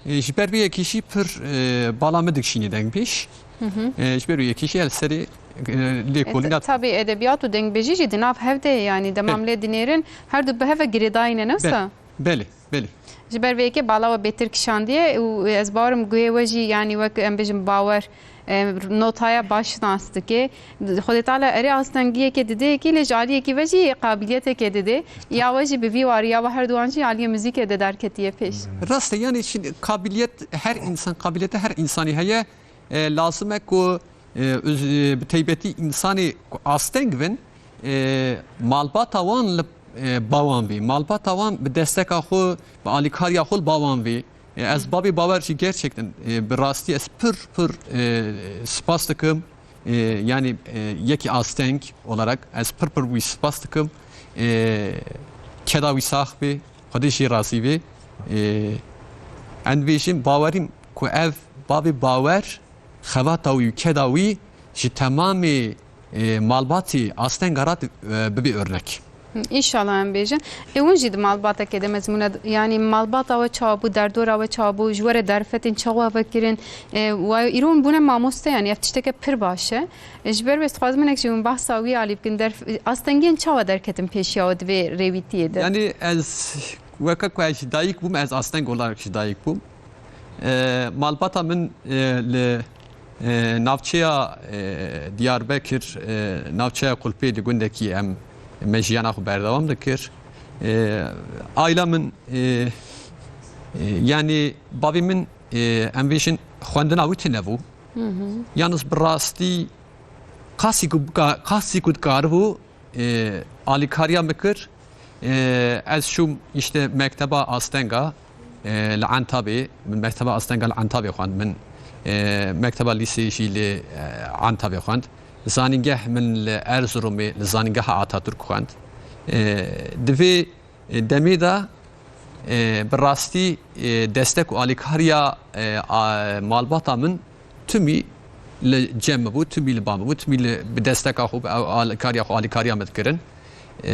e, ji ber vê yekê jî pir, e, bala min dikişînê dengbêj. Hı hı. E, ji ber vê yekê jî ez serê, e, lêkolîna. E, ta-, tabî edebiyat û dengbêjî jî di nav hev de ye, yanî dema em lê dinêrin her du bi hev ve girêdayî ne, ne wisa? Belê, belê. Belê. Ji ber vê yekê bala we bêtir kişandiye û ez bawerim guhê we jî, yanî wek em bêjin bawer, e, notaya baş nas dike. Xwedê Teala erê astengiyekê dide yekî, lê ji aliyekî ve jî qabiliyeteke dide. Ya we jî bi vî warî ya we her duwan jî aliyê muzîkê de derketiye pêş. Rast e, yanî şimdi kabiliyet her insan, kabiliyete her insanî heye. E, lazim e ku, e, öz-, e, bi taybetî insanê ku asteng bin, e, malbata wan li, e, ba wan vê. Malbata wan bi desteka xwe, bi alîkariya xwe li ba wan vê. E, ez babê Bawer jî gerçekten, e, bi rastî ez pir, pir, e, spas dikim. E, yanî, e, yekî asteng olarak ez pir, pir wî spas dikim. E, keda wî sax bê, Xwedê jî razî bê. E, em dibêjin, bawerîm ku ev babê Bawer, xebata wî û keda wî ji temamê, e, malbatê astenga re, e, bibe örnek. Înşallah em bêjin. Ê hûn jî di malbateke de mezmûn e, yanî malbata we çawa bû, derdora we çawa bû, ji we re derfetên çawa vekirin? E, we îro hûn bûne mamoste, yanî ev tişteke pir baş e. E, ji ber wê dixwazim hinek jî hûn behsa wî alî bikin, derf-, astengiyên çawa derketin pêşiya we di vê rêwîtiyê de? Yanî ez weke ku ez ji dayik bûm, ez asteng olarak ji dayik bûm. E, malbata min, e, li, e, navçeya, e, Diyarbekir, e, navçeya Qulpê li gundekî em, me jiyana xwe berdewam dikir. E, aila min, e, e, yanî bavê min, e, em bêjin xwendina wî tune bû. Hı hı. Yalnız bi rastî qasî ku bika-, qasî ku dikaribû, e, alîkariya min kir. E, ez çûm işte mekteba astenga, e, li Entabê, min mekteba astenga li Entabê xwend. Min, e, mekteba lîseyê jî li, e, Entabê xwend. Zanîngeh min li Erzurumê, li Zanîngeha Atatürk xwend. E, di vê, e, demê de, e, bi rastî, e, destek û alîkariya, e, a, malbata min timî li cem min bû, timî li ba min bû, timî li, bi desteka xwe, bi ew alîkariya xwe, alîkariya min dikirin. Ee,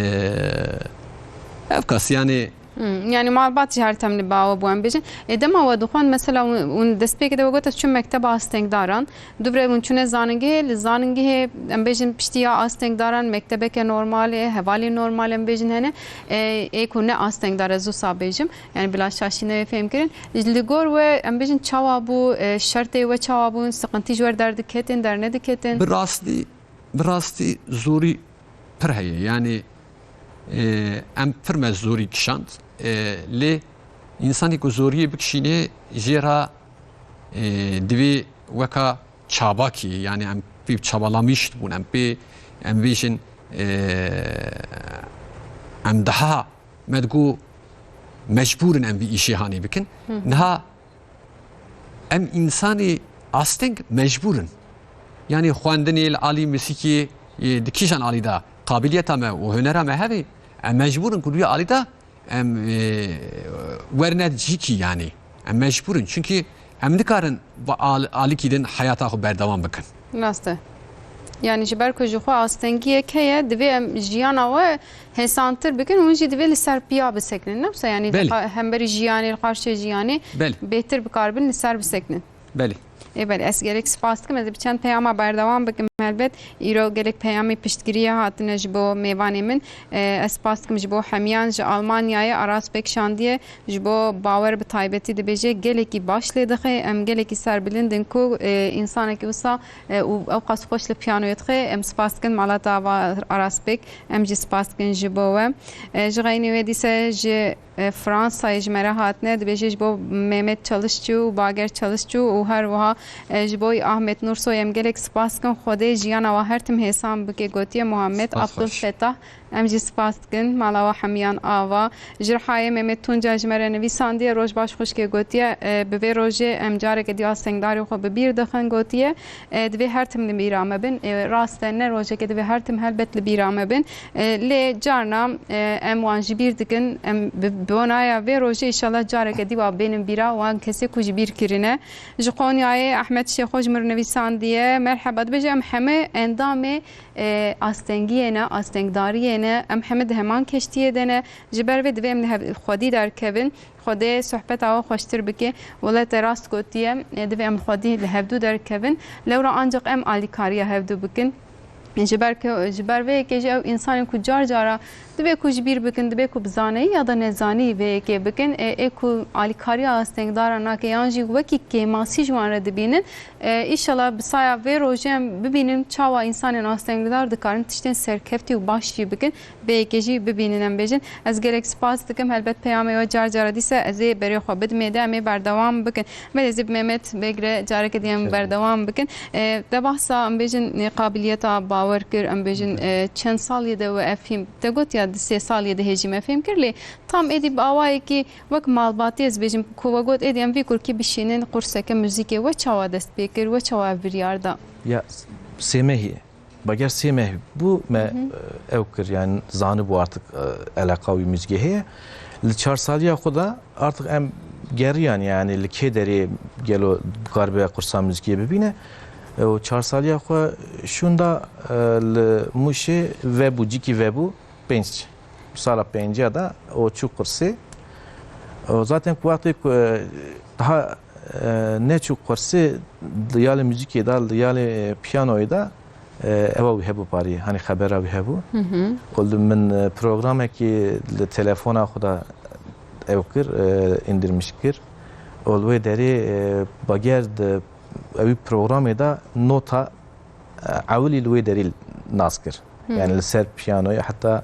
ev kas, yanî, Hmm, yani malbat jî her tim li ba we bû, em bêjin. Ê, dema we dixwend, mesela, hûn, hûn destpêkê de we got, ez çûm mekteba astengdaran. Dûvre hûn çûne zanîngehê, li zanîngehê, em bêjin, piştî ya astengdaran mektebeke normal e, hevalên normal, em bêjin, hene. Ê, ê ku ne astengdar, ez wisa bêjim. Yani bila şaşî nebe fêhmkirin. Li gor we, em bêjin, çawa bû, e, şertê we çawa bûn, siqintî ji we derdiketin, dernediketin? Bi rastî, bi rastî zorî pir heye. Yani, e, em pir me zorî kişand. E, lê însanê ku zoriyê bikişînê jê re, e, divê weka çabakî, yani em pê çabalamîş dibûn, em pê, em bêjin, e, em daha me digo mecbûr in em vî îşê hanê bikin. Hı hı. Niha em însanê asteng mecbûr in. Yani xwendinê li alî musîkê, e, di kîjan alî de qabiliyeta me û hunera me hebe, em mecbûr in ku li wî alî de em, e, werine cîkî, yani. Em mecbûr in. Çunkî em nikarin bi al-, alîkî din heyata xwe berdewam bikin. Rast e. Yani ji ber ku ji xwe astengiyek heye, divê em jiyana we hêsantir bikin, hûn jî divê li ser piya bisekinin. Ne wisa, yani, Belê. qa-, hemberî jiyanê, li qarşê jiyanê Belê. bêhtir bikaribin li ser bisekinin. Belê. Ê, belê, ez gelek spas dikim. Ez ê bi çend peyama berdewam bikim helbet. Îro gelek peyamê piştgiriyê hatine ji bo mêvanê min. Ê, ez spas dikim ji bo Hemiyan ji Almanyayê, Aras Pekşandiye ji bo Bawer bi taybetî dibêje, gelekî baş lê dixe. Em gelekî serbilind in ku, ê, însanekî wisa, ê, û ew qas xweş li piyanoyê dixe. Em spas dikin malata va Aras Pek. Em jî spas dikin ji bo we. Ê, ji xeynî wê dîse ji e, Fransayê ji me re hatine, dibêje ji bo Mehmet Çalışçu û Bager Çalışçu û her wiha, e, ji bo Ahmet Nursoy em gelek spas dikin. Xwedê jiyana we her tim hêsan bike, gotiye Muhammed Spas xweş. Abdulfetah. Em jî spas dikin. Mala we hemiyan ava. Ji Rihayê Mehmet Tunca ji me re nivîsandiye, roj baş xwişkê, gotiye, e, bi vê rojê em careke dî astengdarê xwe bi bîr dixin, gotiye, e, divê her tim li bîra me bin. E, rast e, ne rojeke, divê her tim helbet li bîra me bin. E, lê carna, e, em wan ji bîr dikin, em bi, bi wanaya vê rojê înşallah careke dî wa bênin bîra wan kesê ku ji bîr kirine. Ji Qonyayê Ehmed Şêxo ji min re nivîsandiye, merheba, dibêje, em heme endamê, e, astengiyê ne, astengdariyê ne, em heme di heman keştiyê de ne. Ji ber vê divê em li hev xwedî derkevin. Xwedê sohbeta we xweştir bike. Wele te rast gotiye, e, divê em xwedî li hevdû derkevin. Lewra ancaq em alîkariya hevdû bikin. Ji ber ke, ji ber vê yekê jî ew însanên ku car cara divê ku ji bîr bikin, divê ku bi zaneyî ya da nezanî vê yekê bikin, e, ê ku alîkariya astengdaran nake yan jî wekî kêmasî ji wan re dibînin. E, îşallah bi saya vê rojê em bibînin çawa însanên astengdar dikarin tiştên serkeftî û baş jî bikin. Vê yekê jî bibînin, em bêjin. Ez gelek spas dikim. Helbet peyamê we car cara dîse ez ê berê xwe bidim êdî, em ê berdewam bikin. Belê ez ê bi Mehmet Beg re careke dî em Teşekkür. berdewam bikin. E, te behsa, em bêjin, e, qabiliyeta bawer kir, em bêjin, e, çend salî de we ev fîlm, te got ya di sê salî de hê jî me fêm kir, lê tam êdî bi awayekî wek malbatî ez bêjim ku we got êdî em vî kurkî bişînin qurseke muzîkê, we çawa dest pê kir, we çawa ev biryar da? Ya, sê mehî. Bager sê meh bû me, Hı hı. e, ew kir, yani zanibû artık, e, eleqa wî muzîkê heye. Li çar saliya xwe de artık em geriyan, yani li kê derê gelo karibe qursa muzîkê bibîne. E, û çar saliya xwe şûnda, e, li Mûşê vebû, cîkî vebû, pênc, sala pênciya de o çû qursê. O zaten ku wextê ku, e, daha, e, neçû qursê, di yalê muzîkê de, di yalê piyanoyê de, e, ewa wî hebû parî, hani xebera wî hebû. Hı hı. Ol min, e, programekî li telefona xwe de ew kir, e, indirmiş kir. Ol wê derê, e, bager di ewî programê de nota, e, ewilî li wê derî nas kir. Hmm. Yani li ser piyanoyê heta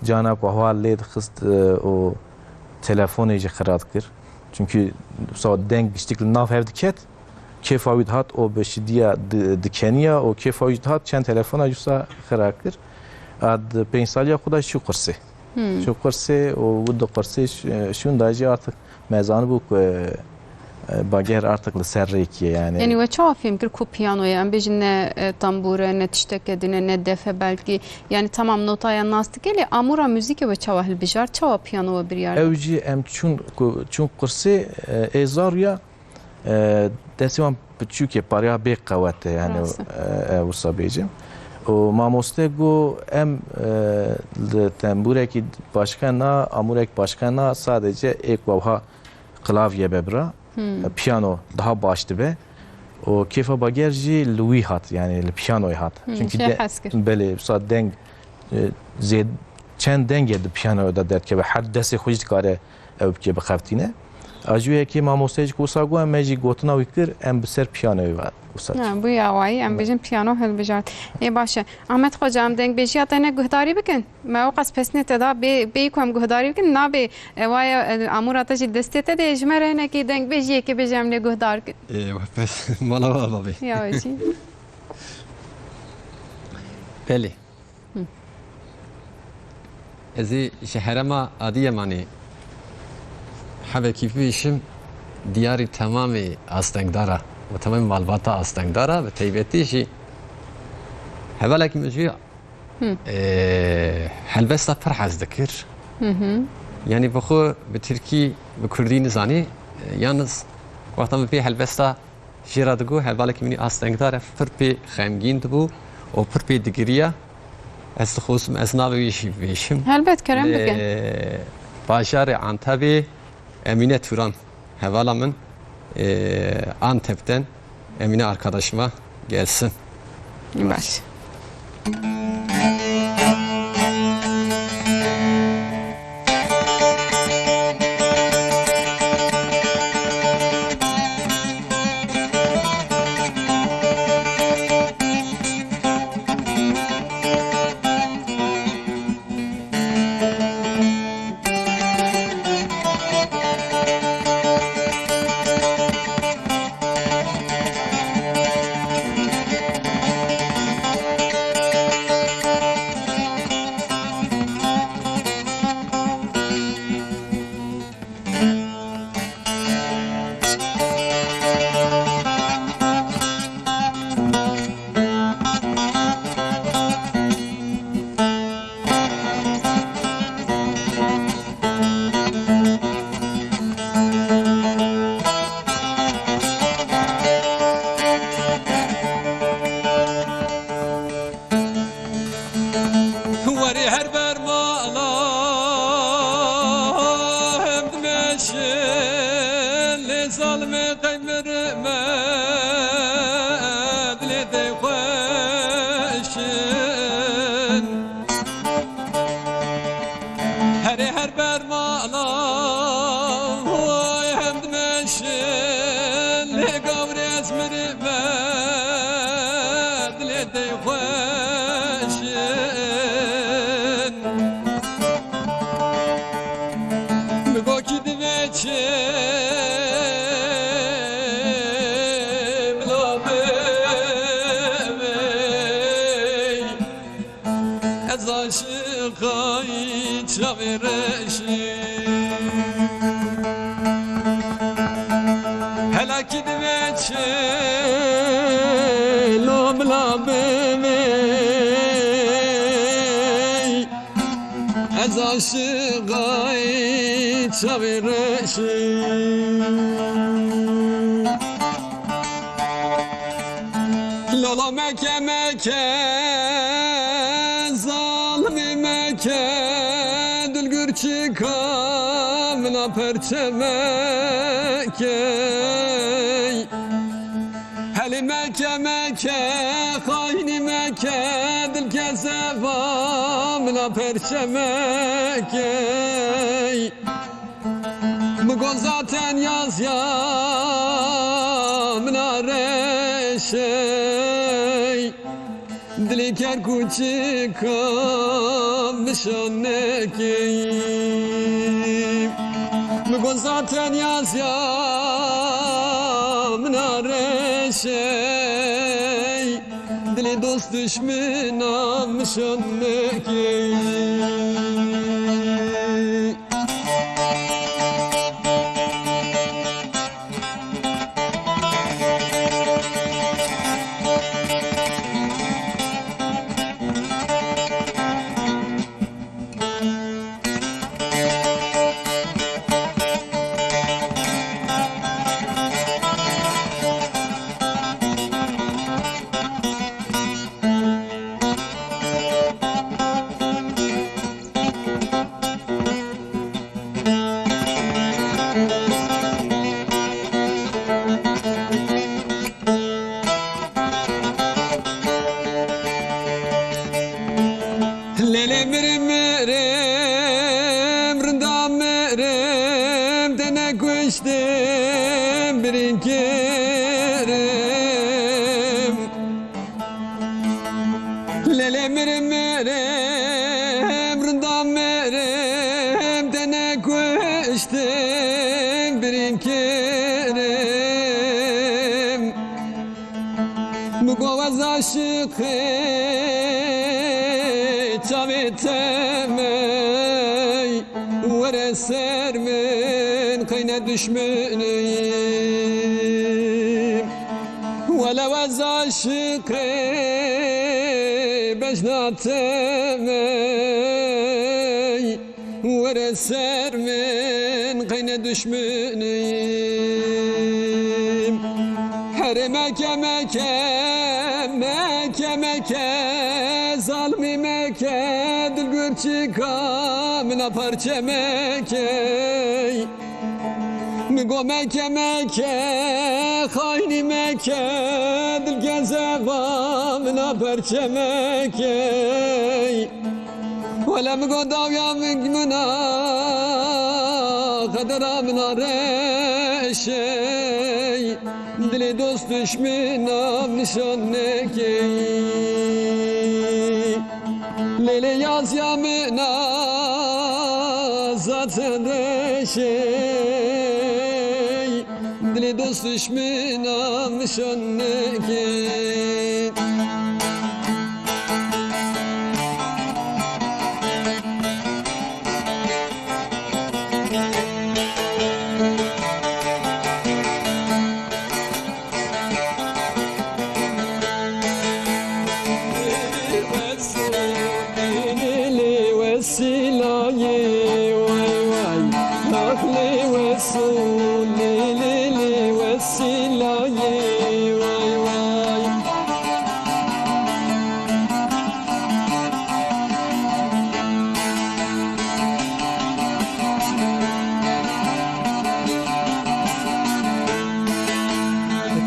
cana ku hewa lê dixist, e, û telefonê jî xira dikir. Çünkü wisa deng giştik li nav hev diket, kêfa wî dihat, o beşidiya di-, dikeniya, o kêfa wî dihat, çend telefona jî wisa xira kir. Ad pênc saliya xwe da çû qursê. Hmm. Çû qursê û wî di qursê ş-, şûnda jî artık me zanibû ku, e, e, bager artık li ser rêkê ye, yani. Yani we çawa fêm kir ku piyano ye? Em bêjin ne, e, tambûr e, ne tişteke din e, ne def e belkî. Yani tamam notaya nas dike lê amûra muzîkê we çawa hilbijart? Çawa piyano we biryar da? Ew jî em çûn ku, çûn qursê, e, ê zar ya, e, destê wan piçûkê, parya bê qewet e, yani, Rast e. e, e, wisa bêjim. Û mamoste got, em, e, li tembûrekî başqe na, amûrek başqe na, sadece êk wewha klavye be bira. Hmm. E, piyano daha baş dibe. Û kêfa bager jî li wî hat, yani li piyanoyê hat. Hmm, Çünkü şey de-, hez kir. Belê, wisa deng, e, zêd-, çend dengê di piyanoya de derdikeve, her destê xwe jî dikare ew bike bixeftîne. A ji wê yekê mamoste jî ku wisa got, em, me jî gotina wî kir, em bi ser piyanoyê ve wisa Ha, bû ya wayî, em bêjin piyano hilbijart. Ê baş e. Ahmet Xoca, em dengbêjiya te ne guhdarî bikin? Me ew qas pesnê te da bê, bêyî ku em guhdarî bikin, nabê, e, waye, e, amûra te jî destê te de ye, ji me re hinekî dengbêjiyekê bêje em lê guhdar kin. Ê, pes, mala wa babê. Ya wê jî. Belê. Hı. Ez ê ji herêma Adiyamanê hevekî bibêjim, diyarî temamê astengdara û temamê malbata astengdara, bi taybetî jî hevalekî min jî, Hı. e, helbesta pir hez dikir. Hı hı. Yanî bi xwe bi tirkî, bi kurdî nizanî, e, yalnız wexta min vê helbesta Jê re digot, hevalekî min astengdar e, pir pê xemgîn dibû û pir pê digiriya. Ez dixwazim, ez navê wî jî bibêjim. Helbet, kerem Lê bikin. Bajarê Antepê Emîne Turan, hevala min, e, Antep'ten Emîne arkadaşıma gelsin. Baş. Werî her ber mala hem dimeşin, lê zalimê qey mirime dilê dey xweşin. Herê her ber mala, hoy hem dimeşin, lê gavrê ez mirime dilê dey xweşin. Bi gokî divê çi bila bimey. Ez aşiqay çavê reşî. Helakî divê çilo bila bimey. Ez aşiqay çavê reşî. Lala meke meke, zalimî meke, dilgir çika mina perçe meke. Helî meke meke, xayînî meke, dil kezeba mina perçe meke. Min got zaten yaziya min a reşey, dilê kerkûçika min şan nekey. Min got zaten yaziya min a reşey, dilê dost dişmina min şan nekey. Lê mirim, mirim, rinda mirim, te nekuştim, birîn kirim. Min got ez aşiqê çavê te me, were ser min, qey ne duşminî. Wele ez aşiqê bejna te me, were ser min, qey ne duşminî. Herê meke, meke, meke, meke, zalmî meke, dilgurçika min a parçe meke. Min got meke, meke, xaynî meke, dilgezeva min a perçe meke. Wele min got dawiya min, min a, qedera min a reşey. Dilê dost duşmina nişan nekey. Lê lê yaziya min a zaten reşey. Dilê dost duşmina nişan nekey.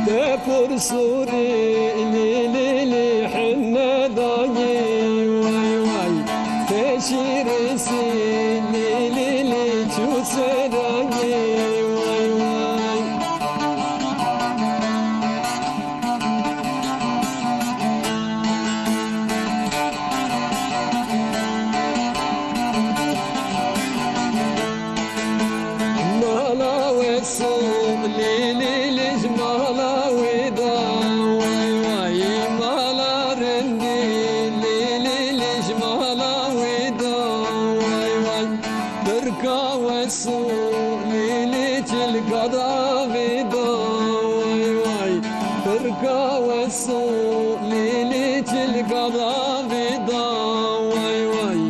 Te pir sûrî lî lî lî hinne dayî, way way. Te şîrî sî lî lî lî çû serayî, way way. Mala we sob lê lê lê ji mala wê da, way way. Mala rindî lê lê lê ji mala wê da, way way. Pirka we so lê lê çilka da vê da, way way. Pirka we so lê lê çilka da vê da, way way.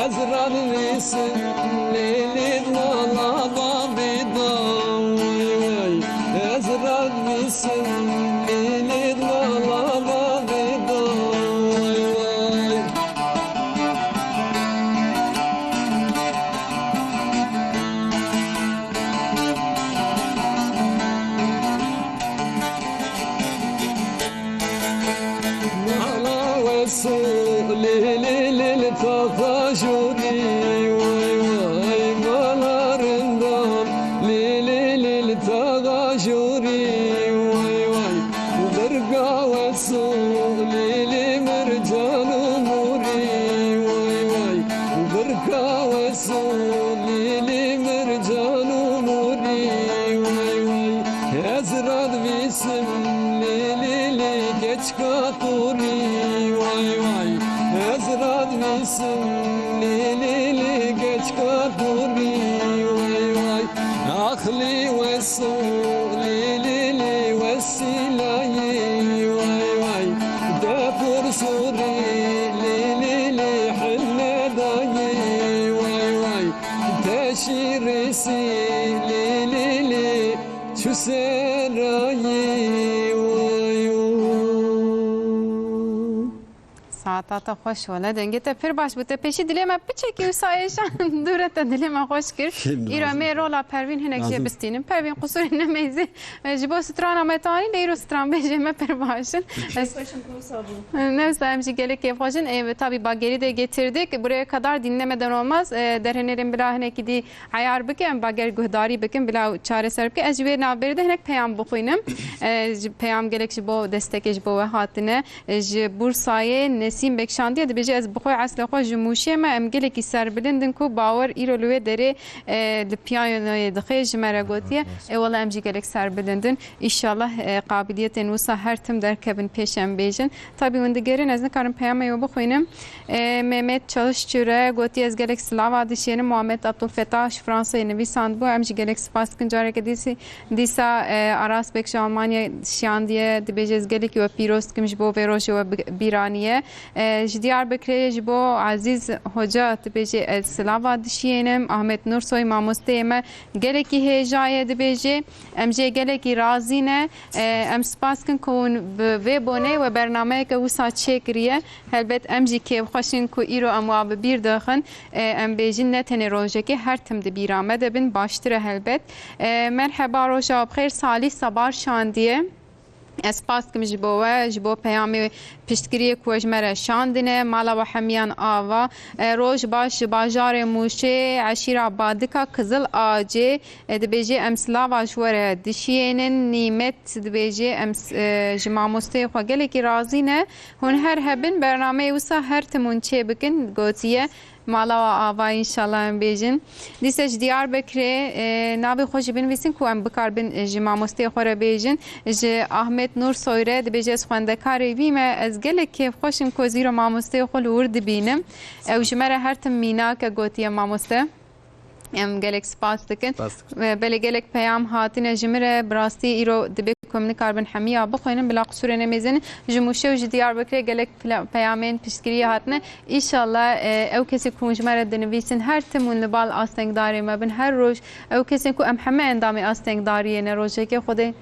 Ez radivîsim lê lê mala bavê da, way way. Ez radivîsim lê lê mala bavê da, way way. Mala we so lê lê lê lê taxa jorî, way way. Mala rindan lê lê lê lê taxa jorî, way way. Birka we so lê lê mercan û morî, way way. Birka we so lê lê mercan û morî, way way. Ez radivîsim lê lê lê keçka torî, way way. Ez radivîsim lê lê lê keçka torî, way way. Aqlî we so lê lê lê wesîlayî, way way. Te pir sûrî lê lê lê hinne dayî, way way. Te şîrî sî lê lê lê çû serayî, way way. Saeta te xweş wele, dengê te pir baş bû. Te pêşî dilê me piçekî wisa êşan dûre te dilê me xweş kir. Kêm Îro em ê rola Pervîn hinek jê bistînin. Pervîn, qusûrê nemeyzê. E, ji bo strana me tanî, lê îro stranbêjê me pir baş in. Kêfxweş in ku wisa bû. Ne wisa, em jî gelek kêfxweş in. E, tabii Bagerî de getirdik. Buraya kadar dinlemeden olmaz. E, derhênerên bila hinekî dî eyar bike, em Bager guhdarî bikin, bila çareser bike. Ez ji wê navberê de hinek peyam bixwînim. E, ji, peyam gelek ji bo destekê ji bo we hatine. E, ji Bursayê Nesîm Bekşandiye dibêje, ez bi xwe eslê xwe ji Mûşê me, em gelekî serbilind in ku Bawer îro li wê derê, e, li piyanoyê dixê, ji me re gotiye. E, wele em jî gelek serbilind in. Înşallah, e, qabiliyetên wisa her tim derkevin pêş, em bêjin. Tabî hûn digerin, ez nikarim peyamê we bixwînim. E, Mehmet Çalışçı re gotiye, ez gelek silava dişênim. Muhammed Abdulfetah ji Fransayê nivîsandbû. Em jî gelek spas dikin. Careke dîsî Dîsa, e, Aras Bek ji Almanya şiyandiye, dibêje, ez gelekî we pîroz dikim ji bo vê rojê we bi-, bîraniye. E, ji Diyarbekirê ji bo Ezîz Hoca dibêje, ez silava dişiyênim. Ahmet Nursoy mamosteyê me gelekî hêja ye, dibêje, em jê gelekî razî ne. E, em spas kin ku hûn bi vê bonê we bernameyeke wisa çêkiriye. Helbet em jî kêfxweş in ku îro em wa bi bîr dixin. E, em bêjin ne tenê rojekê, her tim di bîra me de bin, baştir e helbet. E, merheba, roja we bi xêr, Salîh Sabar şandiye. Ez spas dikim ji bo we, ji bo peyamê piştgiriyê ku we ji me re şandine. Mala we hemiyan ava. E, roj baş, ji bajarê Mûşê, eşîra Badika, Kizil Acê. E, dibêje, em silava ji we re dişiyênin. Nîmet dibêje, em s-, e, ji mamosteyê xwe gelekî razî ne. Hûn her hebin, bernameyê wisa her tim hûn çê bikin, gotiye. Mala we ava, înşallah em bêjin. Dîse ji Diyarbekirê, e, navê xwe jî binivîsin ku em bikaribin, e, ji mamosteyê xwe re bêjin. Ji Ahmet Nursoy re dibêje, ez xwendekarê wî me, ez gelek kêfxweş im ku ez îro mamosteyê xwe li wir dibînim. Ew ji me re her tim mînak e, gotiye mamoste. Em gelek spas dikin. Spas dikin. Ve belê gelek peyam hatine ji min re. Bi rastî îro dibe ku em nikaribin hemiya bixwînin, bila qisûrê nemêzin. Ji Mûşê û ji Diyarbekirê gelek pla-, peyamên piştgiriyê hatine. Îşallah, e, ew kesê ku hûn ji me re dinivîsin, her tim hûn li bal astengdarê me bin. Her roj ew kesên ku em heme endamê astengdariyê ne, rojekê Xwedê,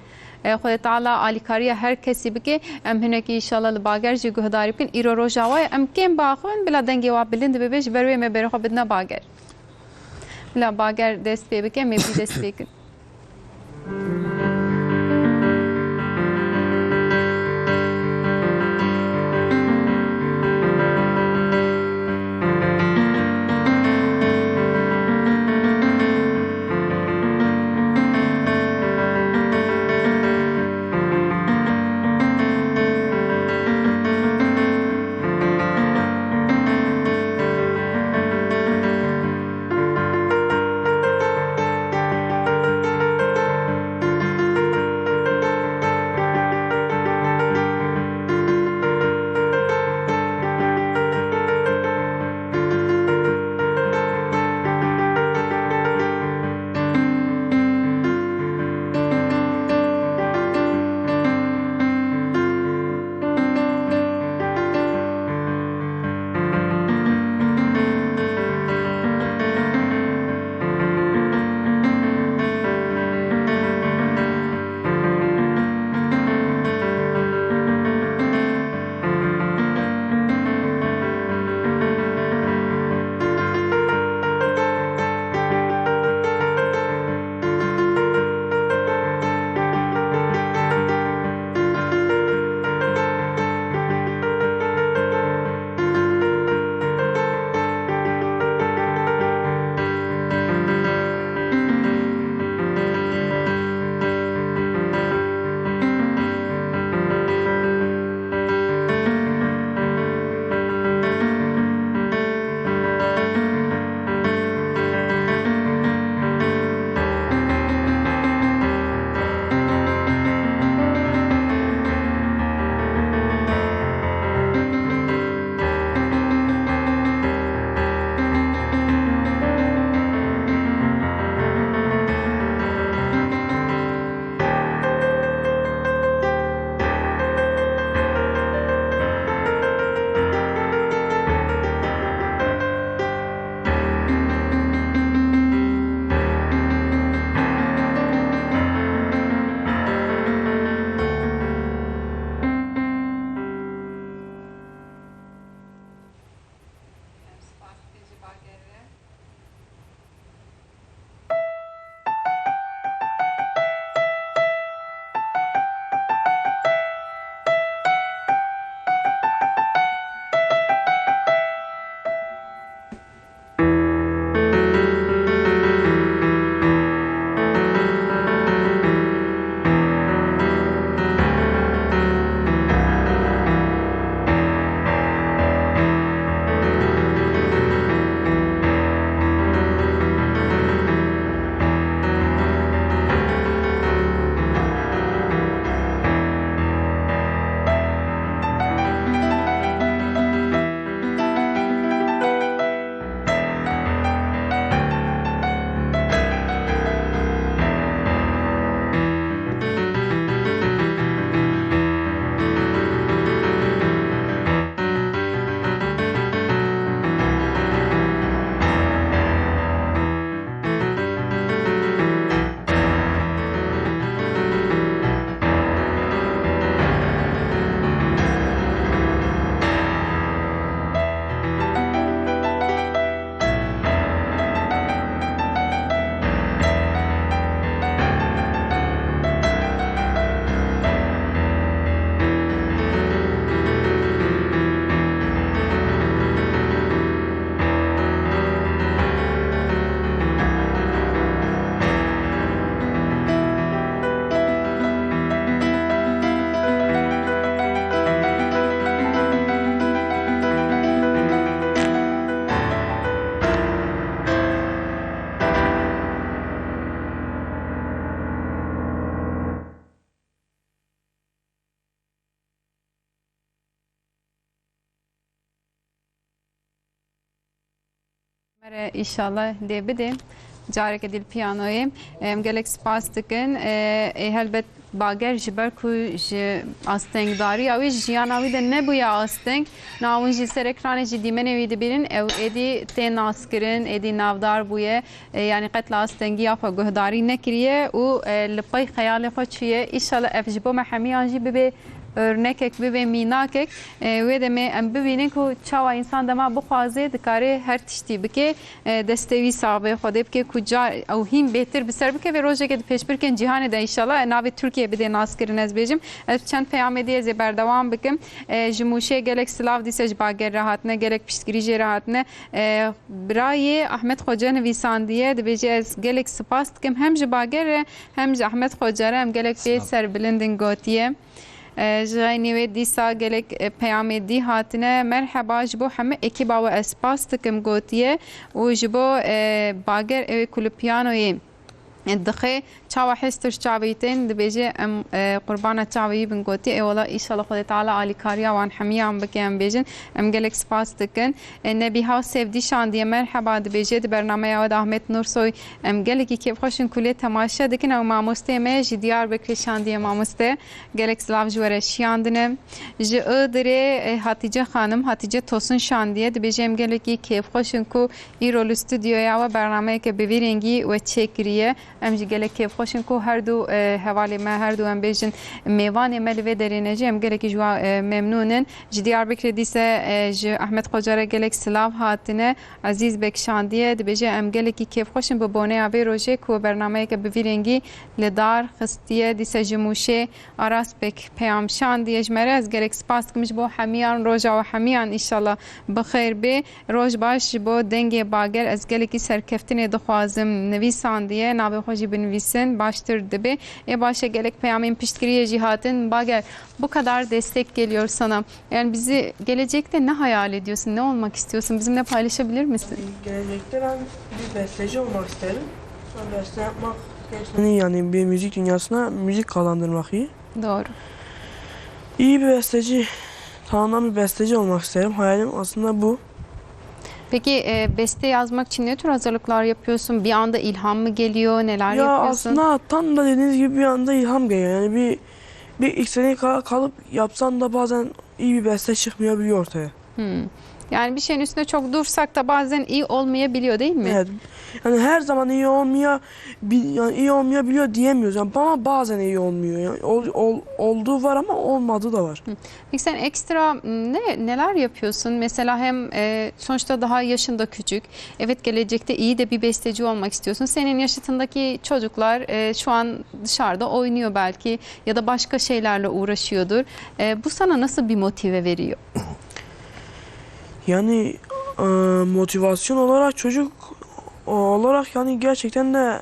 e, Xwedê Teala alîkariya her kesî bike. Em hinekî îşallah li Bager jî guhdarî bikin. Îro roja we ye. Em kêm biaxivin, bila dengê wa bilind bibe, ji ber wê me berê xwe bidine Bager. Bila Bager dest pê bike, me bî dest pê kin. Me re înşallah lê bidê. Careke dî li piyanoyê. Em gelek spas dikin. E, ê helbet Bager ji ber ku ji astengdariya wî, ji jiyana wî de nebûye asteng. Niha hûn jî ser ekranê jî dîmenê wî dibînin. Ew êdî tê naskirin, êdî navdar bûye. E, yanî qet li astengî ya xwe guhdarî nekiriye û, e, li pey xeyalê xwe çûye. Înşallah ev ji bo me hemiyan jî bibe örnekek, bibe mînakek. E, wê demê em bibînin ku çawa însan dema bixwaze dikare her tiştî bike, e, destê wî saxbê Xwedê bike ku ca ew hîn bêtir bi ser bikeve, rojekê di pêşbirkên cîhanê de înşallah, e, navê Tirkiyê bidê naskirin ez bêjim. Ez çend peyamê dî ez ê berdewam bikim. E, ji Mûşê gelek silav dîse ji Bager re hatine, gelek piştgirî jê re hatine. E, birayê Ahmet Xoce nivîsandiye, dibêje, ez gelek spas dikim hem ji Bager re hem ji Ahmet Xoce re, em gelek pê serbilind in gotiye. E, ji xeynî wê dîsa gelek, e, peyamê dî hatine. Merheba, ji bo hemû ekîba we ez spas dikim gotiye û ji bo, e, Bager ew ê ku li piyanoyê, e, dixe, çawa hêstir çavê wî tên, dibêje, em, e, qurbana çavê wî bin gotiye. Ê wela, înşallah Xwedê Teala alîkariya wan hemiyan bike, em bêjin. Em gelek spas dikin. E, Nebîha Sevdî şandiye, merheba dibêje, di bernameya we de Ahmet Nursoy, em gelekî kêfxweş in ku lê temaşe dikin. Ew mamosteyê me ye, ji Diyarbekirê şandiye mamoste. Gelek silav ji we re şiyandine. Ji Iğdırê, e, Hatice Xanim, Hatice Tosun şandiye, dibêje, em gelekî kêfxweş in ku îro li stûdyoya we bernameyeke bi vî rengî we çêkiriye. Em jî gelek kêfxweş in ku her du, e, hevalê me, her du em bêjin mêvanê me li vê derê ne jî, em gelekî ji wan, e, memnûn in. Ji Diyarbekirê dîse, e, ji Ahmet Xoca re gelek silav hatine. Ezîz Bek şandiye, dibêje, em gelekî kêfxweş in bi boneya vê rojê ku bernameyeke bi vî rengî li dar xistiye. Dîse ji Mûşê Aras Bek peyam şandiye ji me re. Ez gelek spas dikim ji bo hemiyan, roja we hemiyan înşallah bi xêr bê. Roj baş ji bo Dengê Bager, ez gelekî serkeftinê dixwazim, nivîsandiye, navê xwe jî binivîsin, baştir dibe. Ê baş e, gelek peyamên piştgiriyê jî hatin. Bager, bu kadar destek geliyor sana. Yani bizi gelecekte ne hayal ediyorsun, ne olmak istiyorsun? Bizimle paylaşabilir misin? Gelecekte ben bir besteci olmak isterim. Sonra beste yapmak gerçekten iyi, yani bir müzik dünyasına müzik kazandırmak iyi. Doğru. İyi bir besteci, tanınan bir besteci olmak isterim. Hayalim aslında bu. Peki, e, beste yazmak için ne tür hazırlıklar yapıyorsun? Bir anda ilham mı geliyor? Neler Ya yapıyorsun? aslında tam da dediğiniz gibi bir anda ilham geliyor. Yani bir, bir iki sene ka- kalıp yapsan da bazen iyi bir beste çıkmayabiliyor ortaya. Hmm. Yani bir şeyin üstünde çok dursak da bazen iyi olmayabiliyor, değil mi? Evet. Yani her zaman iyi olmaya bil- yani iyi olmayabiliyor diyemiyoruz. Yani ama bazen iyi olmuyor. Yani ol- ol- olduğu var ama olmadığı da var. Hı. Peki sen ekstra, m, ne neler yapıyorsun? Mesela hem, e, sonuçta daha yaşın da küçük. Evet, gelecekte iyi de bir besteci olmak istiyorsun. Senin yaşıtındaki çocuklar, e, şu an dışarıda oynuyor belki ya da başka şeylerle uğraşıyordur. E, bu sana nasıl bir motive veriyor? Yani e, motivasyon olarak çocuk olarak yani gerçekten de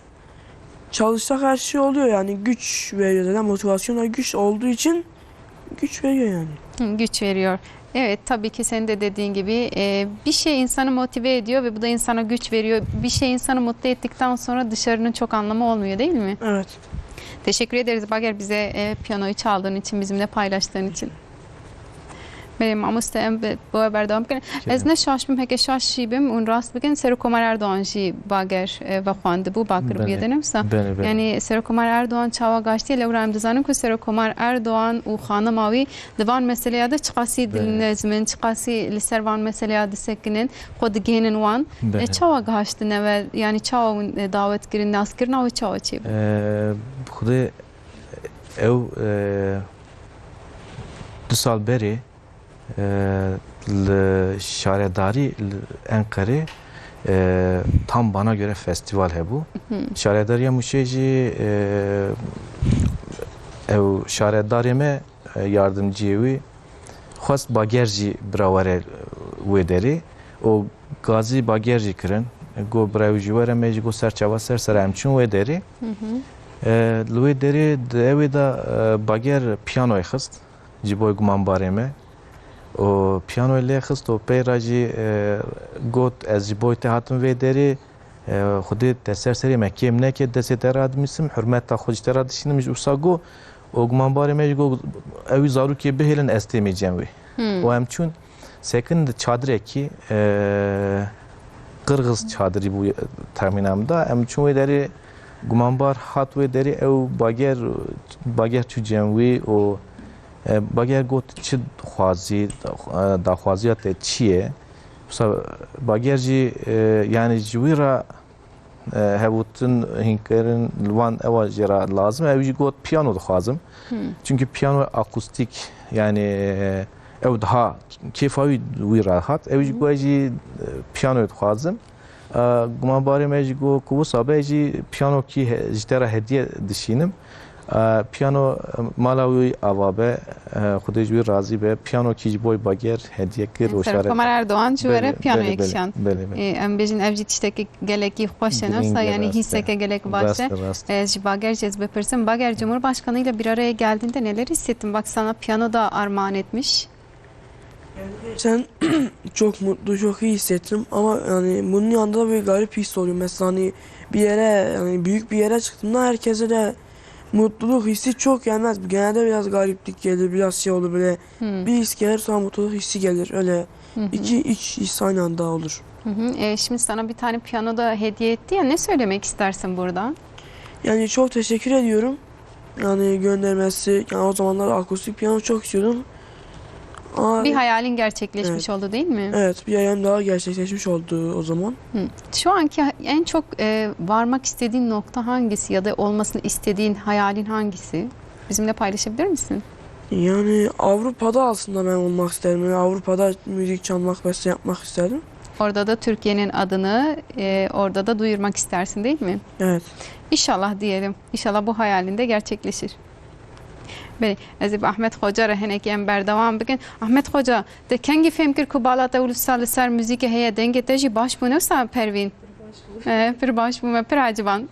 çalışsak her şey oluyor yani güç veriyor zaten motivasyonla güç olduğu için güç veriyor yani. Hı, güç veriyor. Evet, tabii ki senin de dediğin gibi, e, bir şey insanı motive ediyor ve bu da insana güç veriyor. Bir şey insanı mutlu ettikten sonra dışarının çok anlamı olmuyor, değil mi? Evet. Teşekkür ederiz Bager, bize, e, piyanoyu çaldığın için, bizimle paylaştığın için. Belê, mamoste, em bi, bi we berdewam bikin. Ez ne şaş bim, heke şaş jî bim û rast bikin, Serokkomar Erdogan jî Bager, e, vexwandibû, Bakirbûye Belê. de, ne wisa? Belê, belê. Yani Serokkomar Erdogan çawa gaştiye, lewra em dizanin ku Serokkomar Erdogan û xanima wî di van meseleya de çiqasî Belê. dilnezm in, çiqasî li ser van meseleya disekinin, xwe digihînin wan. Belê. E, çawa gihiştine we, yani çawa hûn, e, dawet kirin, naskirina we çawa çêbû? E, Xwedê ew, e, du sal berê, e, li şaredarî li Enqerê, e, tam bana göre festîval hebû. Hı. Şaredariya Mûşê jî, e, ew şaredarê me, e, yardimciyê wî xwest Bager jî bira were wê derê. Û gazî Bager jî kirin. Got bira wî jî were, me jî got ser çava ser ser em çûn wê derê. Hı hı. E, li wê derê di ewê de, e, Bager piyanoyê xist. Ji bo gumanbarê me. Û piyanoyê lê xist û pey re jî, e, got, ez ji bo te hatim vê derê, e, Xwedê te ser serê me kêm neke, destê te radimîsim, hurmeta xwe ji te re dişînim, ji wisa got. Û gumanbarê me jî got, ew wî zarokê bihêlin, ez têmê cem wê. Hmm. Û em çûn, sekin di çadirekî, e, qirxiz çadirî bû, texmîna min de. Em çûn wê derê, gumanbar hat wê derê, ew bager, bager çû cem wî û, e, bager got, "Çi dixwazî, e, daxwaziya te çi ye?" Wisa bager jî, e, yanî ji wî re, e, hevûtin hînkirin li wan ewa jê re lazim e. Ew jî got, "Piyano dixwazim." Hmm. Çimkî piyano akustîk, yanî, e, ew daha kêfa wî, wî re hat. Ew jî got, "Ez jî, e, piyano dixwazim." E, gumanbarê me jî got ku wisa be, jî piyanokî he-, ji te re hediye dişînim. E, piyano, e, mala wî ava be, e, Xwedê ji wî razî be. Piyanokî ji bo bager hediye kir û şare. Serokkomer Erdogan ji we re piyanoyê kişand. Belê, belê. E, em bêjin ev jî tiştekî gelekî xweş e, ne wisa, yanî hîseke gelek baş e. Rast e, rast e. E, ji bager jî ez bipirsim. Bager, Cumhurbaşkanı ile bir araya geldiğinde neler hissettin? Bak, sana piyano da armağan etmiş. Gerçekten çok mutlu, çok iyi hissettim ama yani bunun yanında da bir garip his oluyor. Mesela hani bir yere, yani büyük bir yere çıktığımda herkese de mutluluk hissi çok gelmez. Genelde biraz gariplik gelir, biraz şey olur böyle. Hmm. Bir his gelir, sonra mutluluk hissi gelir. Öyle iki iç his aynı anda olur. Hı hı. E, şimdi sana bir tane piyano da hediye etti ya, ne söylemek istersin buradan? Yani çok teşekkür ediyorum. Yani göndermesi, yani o zamanlar akustik piyano çok istiyordum. Ama bir hayalin gerçekleşmiş oldu, değil mi? Evet, bir hayalım daha gerçekleşmiş oldu o zaman. Hı. Şu anki en çok, e, varmak istediğin nokta hangisi ya da olmasını istediğin hayalin hangisi? Bizimle paylaşabilir misin? Yani Avrupa'da aslında ben olmak isterim. Yani Avrupa'da müzik çalmak, beste yapmak isterim. Orada da Türkiye'nin adını, e, orada da duyurmak istersin, değil mi? Evet. İnşallah diyelim. İnşallah bu hayalin de gerçekleşir. Belê, ez ê bi Ahmet Xoca re hinekî em berdewam bikin. Ahmet Xoca, te kengî fêm kir ku bala te wisa li ser muzîkê heye, dengê te jî baş bû, ne wisa Pervîn? Pir baş bû. E, pir baş bû, me pir eciban.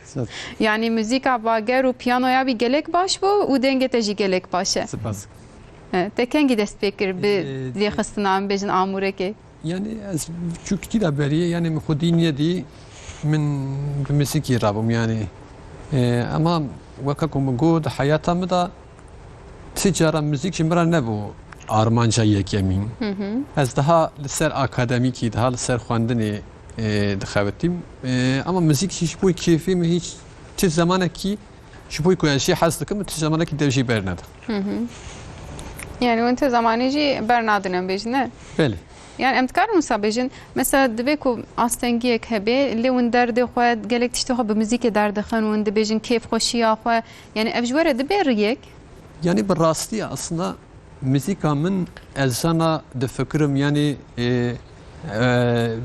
Sağ ol. Yanî muzîka bager û piyanoya wî gelek baş bû û dengê te jî gelek baş e. Spas. E, te kengî dest pê kir bi, e, lêxistina, em bêjin, amûrekê? Yani ez çûkî de berî, yani min xwedî niyedî min bi muzîkî rabûm yani. E, ama weke ku min got, di heyata min de ti cara muzîk ji min re nebû armanca yekemîn. Hı hı. Ez daha li ser akademîkî, daha li ser xwendinê, e, dixebitîm. E, ama muzîk jî ji bo kêfê min hîç ti zemanekî Ji bo ku ez jê hez dikim, tu zemanekî dev jê bernedim. Hı hı. Yani hûn tu zemanî jî bernadin, em bêjin, ne? Belê. Yani em dikarin wisa bêjin, mesela divê ku astengiyek hebe, lê hûn derdê xwe, gelek tiştê xwe bi muzîkê derdixin, hûn dibêjin kêfxweşiya xwe, yani ev ji we re dibe riyek? Yani bi rastî aslında muzîka min, ez zana difikirim, yani, e, e,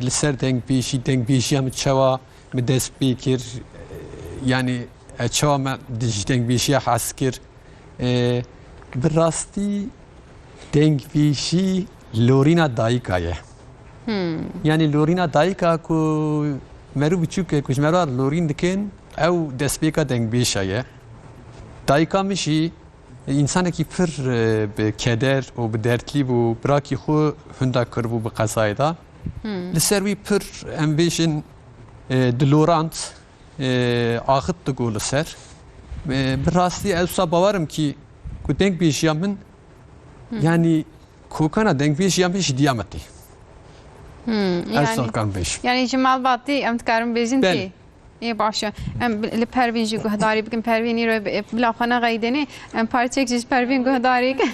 li ser dengbêjî, dengbêjiya min çawa min dest pê kir, e, yani, e, çawa me di ji dengbêjiya hez kir. E, bi rastî dengbêjî lorîna dayika ye. Hmm. Yani lorîna dayika ku merû biçûk e, ku ji me re lorîn dikin, ew destpêka dengbêja ye. Dayika min jî, e, însanekî pir, e, bi keder û bi dertlî bû, birakî xwe hunda kiribû bi qezayê de. Hmm. Li ser wî pir, em bêjin, e, dilorand, e, axit digot li ser. E, bi rastî ez wisa bawerim kî ku dengbêjiya min, hmm, yanî kokana dengbêjiya min ji diya min tê. Hmm, ez yani, dikarim bêjim. Yani ji malbatî em dikarin bêjin, belê, tê. Ê, baş e. Em bi-, li Pervîn jî guhdarî bikin. Pervîn îro bi-, bila xwe nexeydênê. Em parçeyek jî ji Pervîn guhdarî bikin.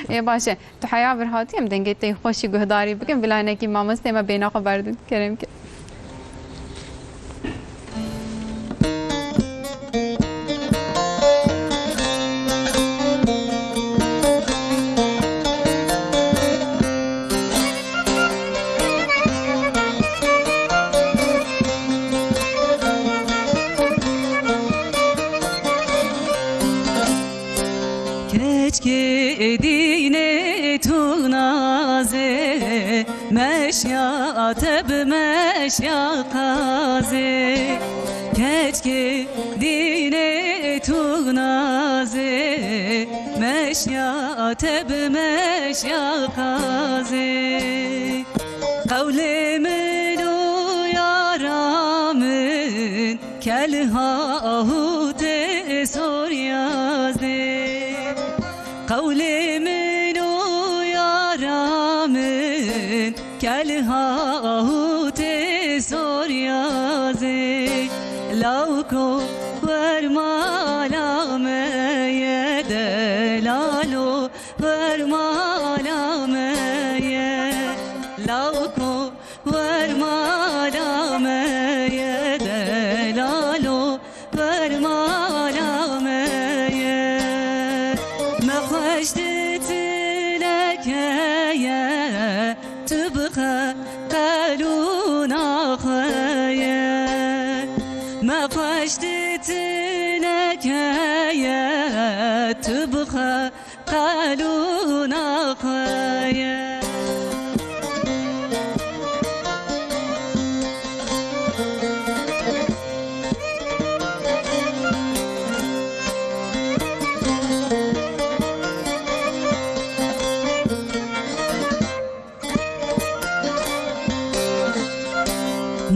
Ê, baş e. Tu heya vir hatî, em dengê te yê xweş jî guhdarî bikin. Bila hinekî mamosteyê me bêhna xwe berdin. Kerem ke. Keçkê dînê tu nazê, meşya te bi meşya qazê. Keçkê dînê tu nazê, meşya te bi meşya qazê. Qewlê min û yara min, Kelha ahûtê Soryazê, qewlê min û yara min, kelha ahûtê Lawko, wer mala me ye, delalo, wer mala me ye. Me xweş dît leke ye, tu bixe qelûna xwe ye. Me xweş dît leke ye, tu bixe qelûna xwe ye.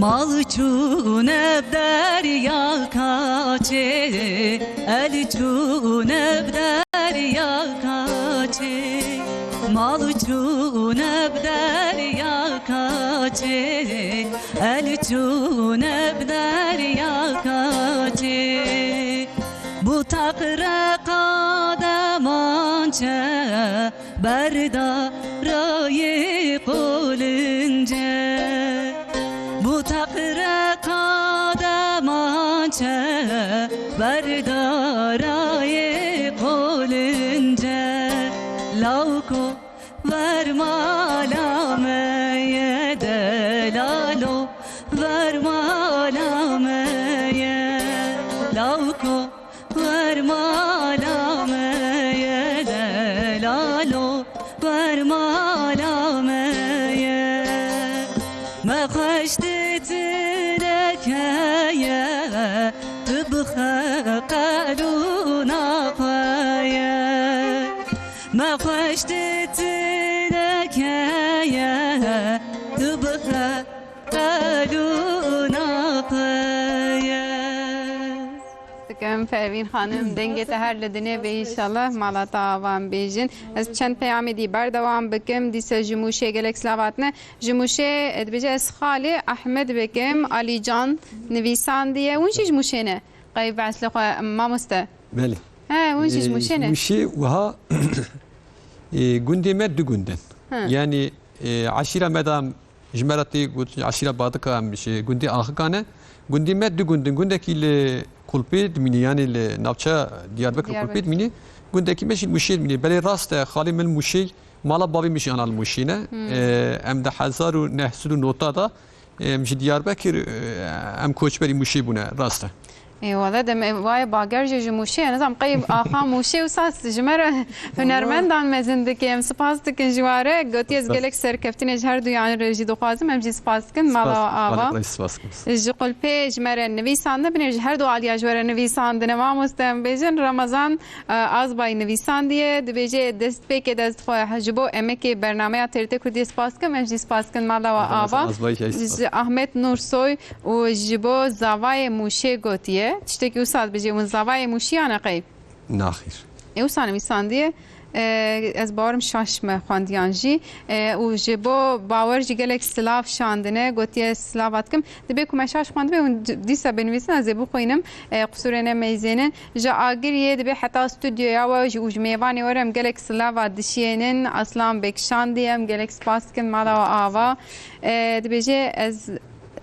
Mal çûne bi derya kaçê, el çûne bi derya kaçê. Mal çûne bi derya kaçê, el çûne bi derya kaçê. Bu taqreqa demançe, berdarayê qolince. Bu taqreqa demançe, berdarayê qolince. Lawko, wer mala me ye, delalo, wer mala me ye. Lawko, wer mala me ye, delalo, wer mala me ye. Me xweş dît leke ye, tu bixe qelûna xwe ye. Me xweş dît leke ye, tu bixe qelûna xwe ye. Dikim Pervîn Xanim, dengê te her li dinê be înşallah, mala te ava em bêjin. Ez çend peyamê dî berdewam bikim, dîse ji Mûşê gelek silav hatine. Ji Mûşê, e, dibêje ez xalê Ehmed bikim, Alî Can nivîsandiye. Hûn jî ji Mûşê ne? Qey bi eslê xwe mamoste? Belê. He, hûn jî ji Ee, Mûşê ne? Mûşê wiha, e, gundê me du gund in. Hı. Yani, e, eşîra me de em ji me re tê got, eşîra Badika em ji gundê Axikan e. Gundê me du gund in. Gundekî li Kulpê dimîne, yani li navça Diyarbekir Diyarbekir. Kulpê dimîne. Gundekî me jî Mûşê dimîne. Belê rast e, xalê min Mûşê, mala bavê min jî ana li Mûşê ne. Hmm. E, em di hezar û neh sed û nod de, em ji Diyarbekir, e, em koçberî Mûşê bûne, rast e. Ê, wele dem, e, vaye bager jî ji Mûşê ye. Nizam qey axa Mûşê wisa ji me re hunermendan mezin dike. Em spas dikin ji we re. Gotiye ez gelek serkeftinê ji her du yanî re jî dixwazim. Em jî spas dikin. Mala ava. Spas, spas, spas. Ji Kulpê ji me re nivîsandin. Binê ji her du aliya ji we re nivîsandine. Mamoste em bêjin Ramazan, e, Azbayî nivîsandiye. Dibêje destpêkê de ez xwe ji bo emekê bernameya T R T Kurdiyê spas dikim. Em jî spas dikin. Mala we ava. Azbayî jî spas. Ji Ahmet Nursoy û ji bo zavayê Mûşê gotiye. Tiştekî wisa dibêje, hûn zavayê Mûşiyan e qey? Naxîr. Ê wisa nivîsandiye, e, ez bawerim şaş me xwendiyan jî. E, û ji bo bawer jî gelek silav şandine, gotiye silav dikim. Dibê ku me şaş xwendibe, hûn d-, dîsa binivîsin, ez ê bixwînim. E, qusûrê ne meyzênin. Ji Agiriyê dibê heta stûdyoya we jî û ji mêvanê we re em gelek silava dişiyênin. Aslan Bêk şandiye, em gelek spas dikin, mala we ava. E, dibêje ez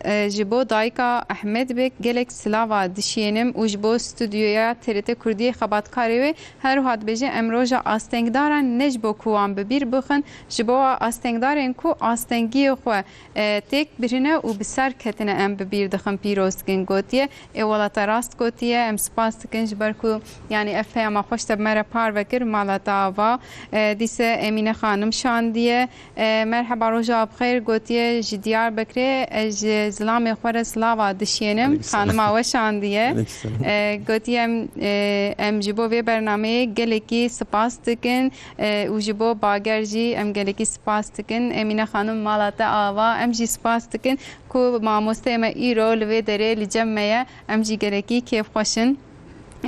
E, ji bo dayika Ehmed Bêk gelek silava dişiyênim û ji bo stûdyoya T R T Kurdiyê xebatkarê wê her wiha dibêje, em roja astengdaran ne ji bo ku wan bi bîr bixin, ji bo astengdarên ku astengiyê xwe, e, têk birine û bi ser ketine em bi bîr dixin, pîroz dikin gotiye. Ê wela te rast gotiye, em spas dikin ji ber ku, yanî ev peyama xweş te bi me re parve kir, mala te ava. E, dîse Emîne Xanim şandiye. E, merheba, roja bi xêr gotiye, ji Diyarbekirê, ez ji zilamê xwe re silava dişiyênim. Aleyküm selam. Xanima we şandiye. Aleyküm selam. E, gotiye em, e, em ji bo vê bernameyê gelekî spas dikin, e, û ji bo bager jî em gelekî spas dikin. Emîne Xanim, mala te ava, em jî spas dikin ku mamosteyê me îro li vê derê li cem me ye, em jî gelekî kêfxweş in.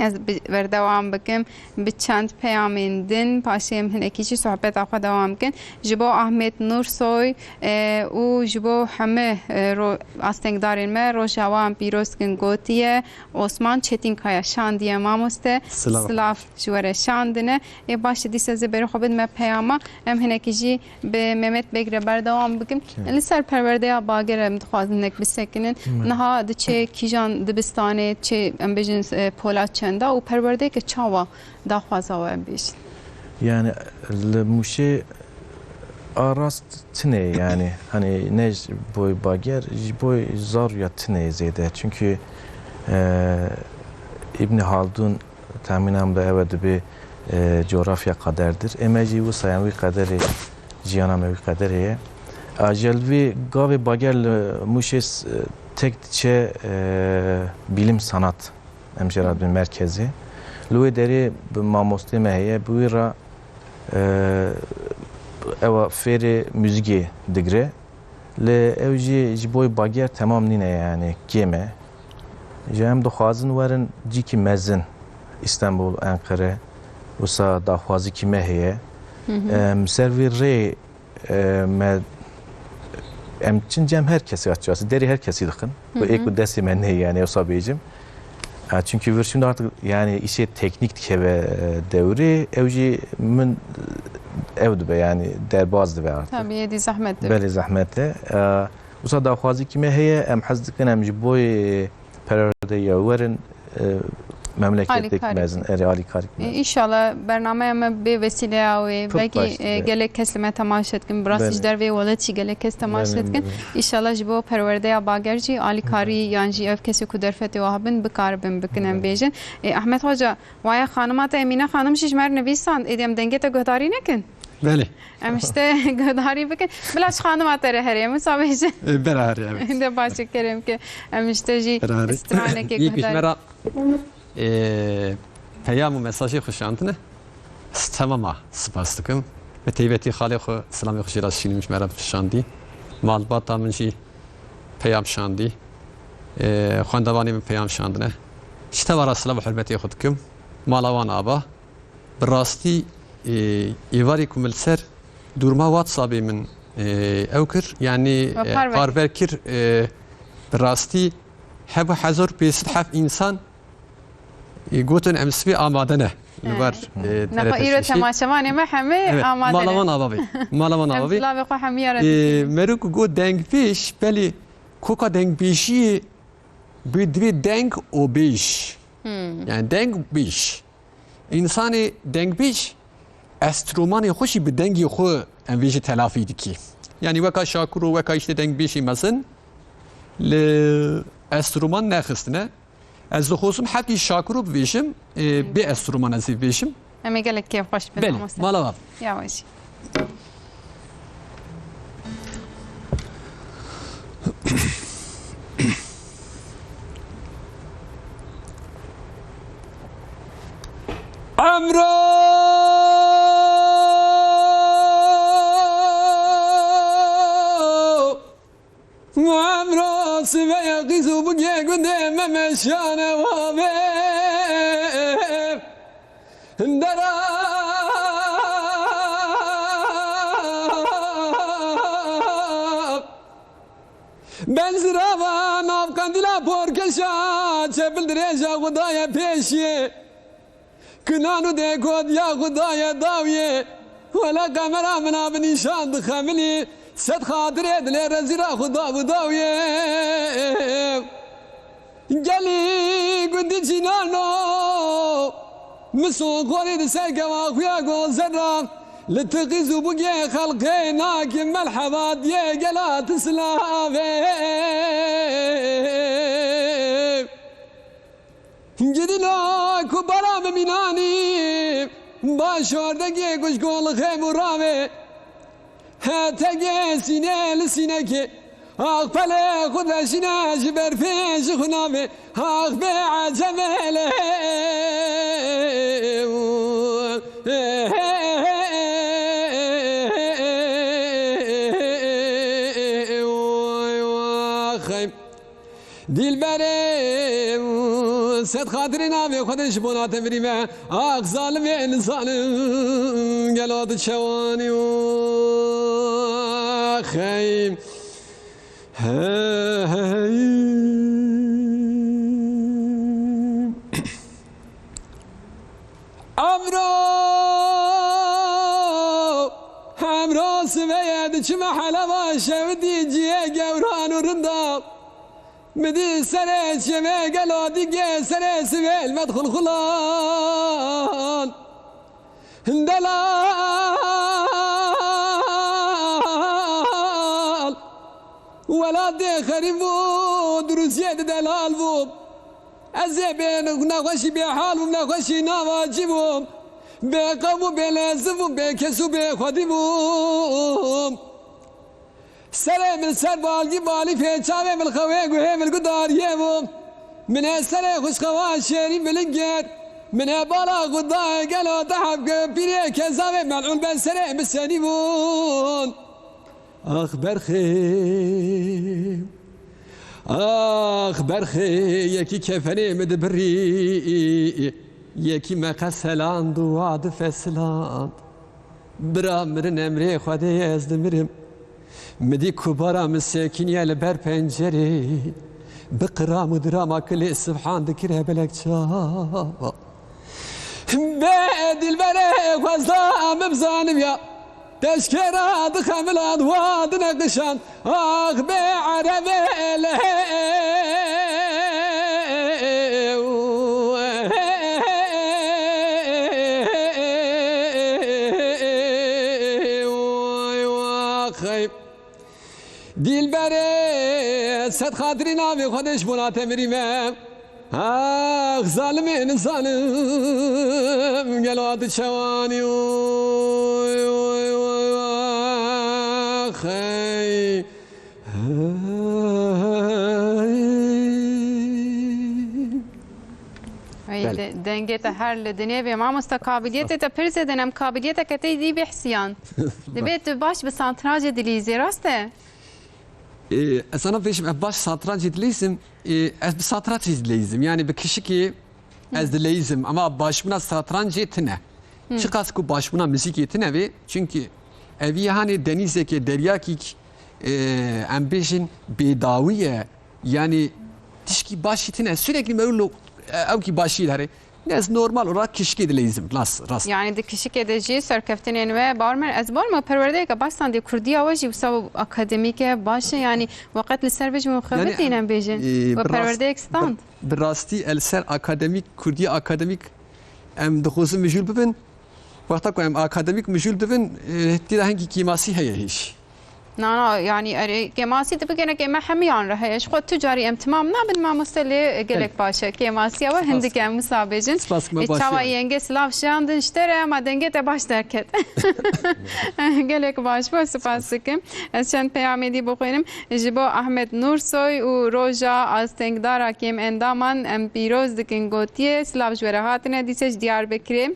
Ez bi-, berdewam bikim bi çend peyamên din, paşê em hinekî jî sohbeta xwe dewam bikin. Ji bo Ahmet Nursoy, e, û ji bo hemî, e, ro-, astengdarên me, roja wan pîroz kin gotiye, Osman Çetinkaya şandiye mamoste. Silav. Silav ji we re şandine. Ê baş e, dîsa ez ê berê xwe bidime peyama. Em hinekî jî bi Mehmet Beg re berdewam bikin. Kê? Li ser perwerdeya Bager em dixwazin hinek bisekinin. Hı. Niha diçe kîjan dibistanê, çi em bêjin, e, pola çenda û perwerdeyeke çawa daxwaza we em bêjin? Yani li Mûşê a rast tune yani, hani ne ji boy Bager, ji boy Zaruya tune zêde. Çünkü, e, İbni Haldun Tahmînan bi ew e dibê, e, coğrafya kaderdir. Ê me jî wisa yan wî qederê, jiyana me wî qederê ye. A ji li vî gavê Bager li Mûşê s-, tek diçe, e, bilim sanat, em jê re dibin merkezê. Li wê derê bi mamostê me heye, bi wî re, e, ewa fêrê muzîkê digre. Lê ew jî ji boy Bager temam nîne, yani kêm e. Ji em dixwazin werin cîkî mezin, Îstanbul, Enqere, wisa daxwazîkî me heye. Hı hı. Em ser vî rê, e, me, em çin cem her kesî açıkçası, derê her kesî dixin. Hı hı. Ê ku destê me neyê, yani wisa bêjim. E, çünkü virşûn artık yani işê teknîk dikeve, e, dewrê, ew jî min ew dibe, yani derbaz dibe artık. Tabii, êdî zehmet dibe. Belê zehmet e. E, Wisa daxwazîkî me heye, em hez dikin em ji bo perwerdeya werin, e, memleketek mezin, erê, alîkarîk mezin. E, înşallah bernameya me bê vesîleya wê, belkî, e, gelek kes li me temaşe dikin, bi rastî ji dervê welat jî gelek kes temaşe dikin. Belê, belê. Înşallah ji bo perwerdeya Bager jî alîkarî yan jî ev kesê ku derfetê wa hebin bikaribin bikin em bêjin. E, Ahmet Hoca, Waya xanima te Emîne xanim jî ji me re nivîsand, êdî em dengê te guhdarî nekin? Belê. Em ji te guhdarî bikin. Bila ji xanima te re herê, em wisa bêjin. E, bera herê, evet. De baş e, kerem ke em ji te jî stranekê guhdarî. Yek ji me re, e, peyam û mesajê xwe şandine. Ez temama spas dikim. Bi taybetî xalê xwe, silamê xwe jê re şînim, ji me re şandî. Malbata min jî peyam şandî. E, xwendevanê min peyam şandine. Ji te ve re silav û hurmetê xwe dikim. Mala wan ava. Bi rastî, e, êvarê ku min li ser dûrma WhatsAppê min, e, ew kir, yanî, e, parve kir, e, bi rastî hebû hezar pênc sed heft însan, e, gotin em sibê amade ne. Li ber, e, T R T Şeşê. Niha îro temaşevanê me hemî amade ne. Mala wan ava bê. Mala wan ava bê. Em silavê xwe hemiya re dikînin. E, mero ku got dengbêj, belê koka dengbêjiyê bi divê deng û bêj. Hmm. Yani deng bêj. Însanê dengbêj, enstrûmanê xwe jî bi dengê xwe em vê jî telafî dikî. Yanî weka Şakiro, weka îşte dengbêjê mezin, li enstrûman nexistine. Ez dixwazim hepî Şakiro bibêjim, e, bê enstrûman ez ê bibêjim. Em ê gelek kêfxweş bin, mamoste. Belê, mala wan. Ya wajî. Emro, emro sibeye qîz û bugê gundê me meşane wabe. Dera Benzirava nav qendîla porkeşa, çepil dirêja xwe daye pêşiyê. Kinan û dêkot ya xwe daye dawiyê. Wela qemera min a bi nîşan dixemilî. Sed xatirê dilê rezîra xwe daw û dawiyê. Gelî gundî cînano, miso xorî di ser keva xuya gozera, li ti qîz û bugê xelqê nakî melheba diyê gela ti silavê. Gidîno ku bara min mînanî, başordegê ku ji gol xêb û ravê. Hetegê sîne li sînekê, ax pelê xwe deşîne ji berfê ji xwe navê, ax bê ecebê lê. Dilberê, sed xatirê navê Xwedê ji bona te mirî me. Ax zalimên zalim, gelo tu çewanî û xeym. Hey. Emro, emro sibê ye diçime heleva şev dî ciyê gewran û rinda. Mi dî serê çemê gelo dîgê serê sibê li me dixulxulan. Delal. Welatê xerîb bû, dirûziyê di delal bû. Ez ê bê nexweşî bê hal bûm, nexweşî nava cî bûm. Bê qewm û bê lezim bûm, bê kes û bê xwedî bûm. Serê min ser balgî balî fê çavê min xewê guhê min gudariyê bû. Min ê serê xwişxewa şêrî miling ger. Min ê bala xwe dayê gelo deheb ke pîrê kezavê melûl ben serê min senî bûn. Ax berxê, ax berxê, yekî kefenê min dibirî, yekî me qeseland û wa difesiland. Bira mirin emrê Xwedê ye ez dimirim. Mi dî kubara min sekiniye li ber pencerê. Bi qiram û dirama kilê sibhan dikire belek çava. Bê dilberê xwezda min bizanim ya. Teşkera dixemilan wa dineqişan. Ax bê erebê lê. Dilberê, sed xatirî navê Xwedê ji bona te mirî me. Ax zalimên zalim, gelo tu çewanî, oy, oy, oy, oy, xey. Ay, Belê. De-, dengê te her li dinê bê. Mamosta, kabiliyetê te pir zêde ne, em kabiliyeteke te dî bihsiyan. Dibê tu baş bi santrancê dilîzî, rast e? Ee, ez sana bêjim, ez baş santrancê dileyizim, ee, ez bi santrancê dileyizim. Yani bi kişikê ez dileyizim, ama başbûna santrancê tine. Çiqas ku başbûna muzîkê tine vê, çünkü evî hanê denîzeke, deryakîk, ee, em bêjin bêdawî ye. Yani tişkî başî tine, sürekli merûl, ee, ew kî başî here. Ez normal olarak kişikê dileyizim. Rast, rast. Yani di kişikê de jî serkeftinên we, bawer me, ez bawer me perwerdeyeke baş sandê kurdiya we jî wisa akademîk e, baş e, yani we qet li ser vê ji min xebitî ne bêjin. E, we bi rast-, perwerdeyek stand. Bi, bi rastî el ser akademîk, kurdiya akademîk em dixwazin mijûl bibin. Wexta ku em akademîk mijûl dibin, e, tê de hingî kêmasî heye hêj. Na, na, yani erê kêmasî tu bigene ke me hemiyan re heye. Ji xwe tu carî em timam nabin mamoste lê gelek baş e. Kêmasiya we hindik e, em wisa bêjin. Spas, me baş. Çawa yenge silav şiyandin ji te re, ma dengê te baş derket. Gelek baş bû, spas dikim. Ez çend peyamê dî bixwînim. Ji bo Ahmet Nursoy û Roja Astengdara kêm endaman em pîroz dikin gotiye. Silav ji we re hatine dîse ji Diyarbekirê.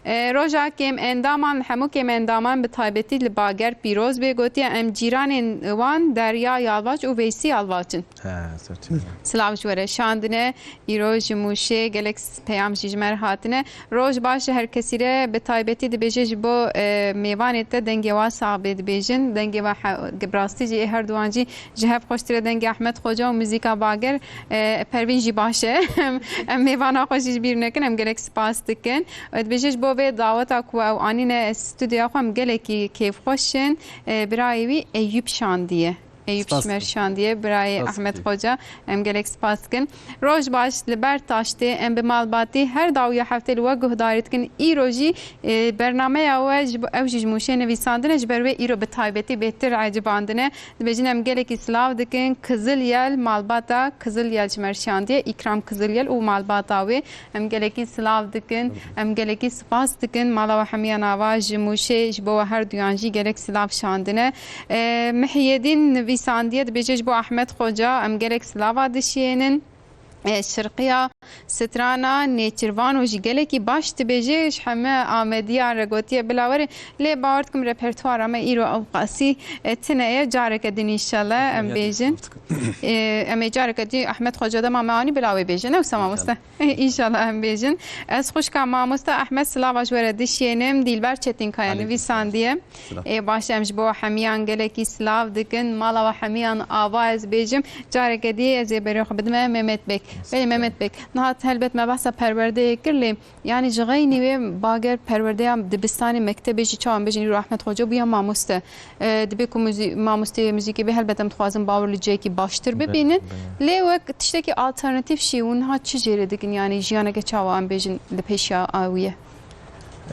E, roja kêm endaman, hemû kêm endaman bi taybetî li Bager pîroz bê, gotiye, em cîranên wan Derya Yalvaç û Veysî Yalvaç in. He, serçe. Silav ji we re şandine, îro ji Mûşê gelek s-, peyam jî ji me re hatine. Roj baş ji her kesî re, bi taybetî dibêje ji bo, e, mêvanê te dengê wa sax bê dibêjin. Dengê wa he-, bi rastî jî ê her duwan jî ji hev xweştir e, dengê Ahmet Xoca û muzîka Bager, e, Pervîn jî baş e. Em, em mêvana xwe jî ji bîr nekin, em gelek spas dikin. Dibêje ji bo vê daweta ku ew anîne stûdyoya xwe, em gelekî kêfxweş in. E, birayê wî Eyûp şandiye. Eyûp ji me re şandiye, birayê Ahmet Xoca. Em gelek spas dikin. Roj baş, li ber taştê em bi malbatî her dawiya heftê li we guhdarî dikin. Îro jî, e, bernameya we ji bo, ew jî ji Mûşê nivîsandine, ji ber wê îro bi taybetî bêtir ecibandine. Dibêjin em gelekî silav dikin Kizil Yel, malbata Kizil Yel ji me re şandiye, Îkram Kizil Yel û malbata wê. Em gelekî silav dikin, em gelekî spas dikin. Mala we hemiya nava ji Mûşê, ji bo we her duyan jî gelek silav şandine. E, Mihiyedîn nivîsandiye, dibêje ji bo Ahmet Xoca, em gelek silava dişiyênin. E, Şirqiya Strana nêçirvan û jî gelekî baş dibêje, ji heme Amediyan re gotiye bila werin. Lê bawer dikim repertuara me îro ew qasî, e, tune ye. Careke din înşallah em bêjin. E, em ê careke din Ahmet Xoca dema me anî bila wê bêjin. Ne wisa mamoste? Înşallah em bêjin. Ez xwişka mamoste Ahmet, silava ji we re dişênim. Dîlber Çetinkaya nivîsandiye. Ê baş e, em ji bo hemiyan gelekî silav dikin. Mala we hemiyan ava ez bêjim. Careke dî ez ê berê xwe bidime Mehmet Bek. Belê Mehmet Bek. Niha helbet me behsa perwerdeyê kir lê, yanî ji xeynî wê bager perwerdeya dibistanê, mektebê jî çawa em bêjin, îro Ahmet Xoca bûye mamoste. E, dibê ku muzî-, mamosteyê muzîkê bê, helbet em dixwazin bawer li cihekî baştir bibînin. Lê wek tiştekî alternatîf jî û niha çi jê re dikin, yanî jiyaneke çawa em bêjin li pêşiya wî ye?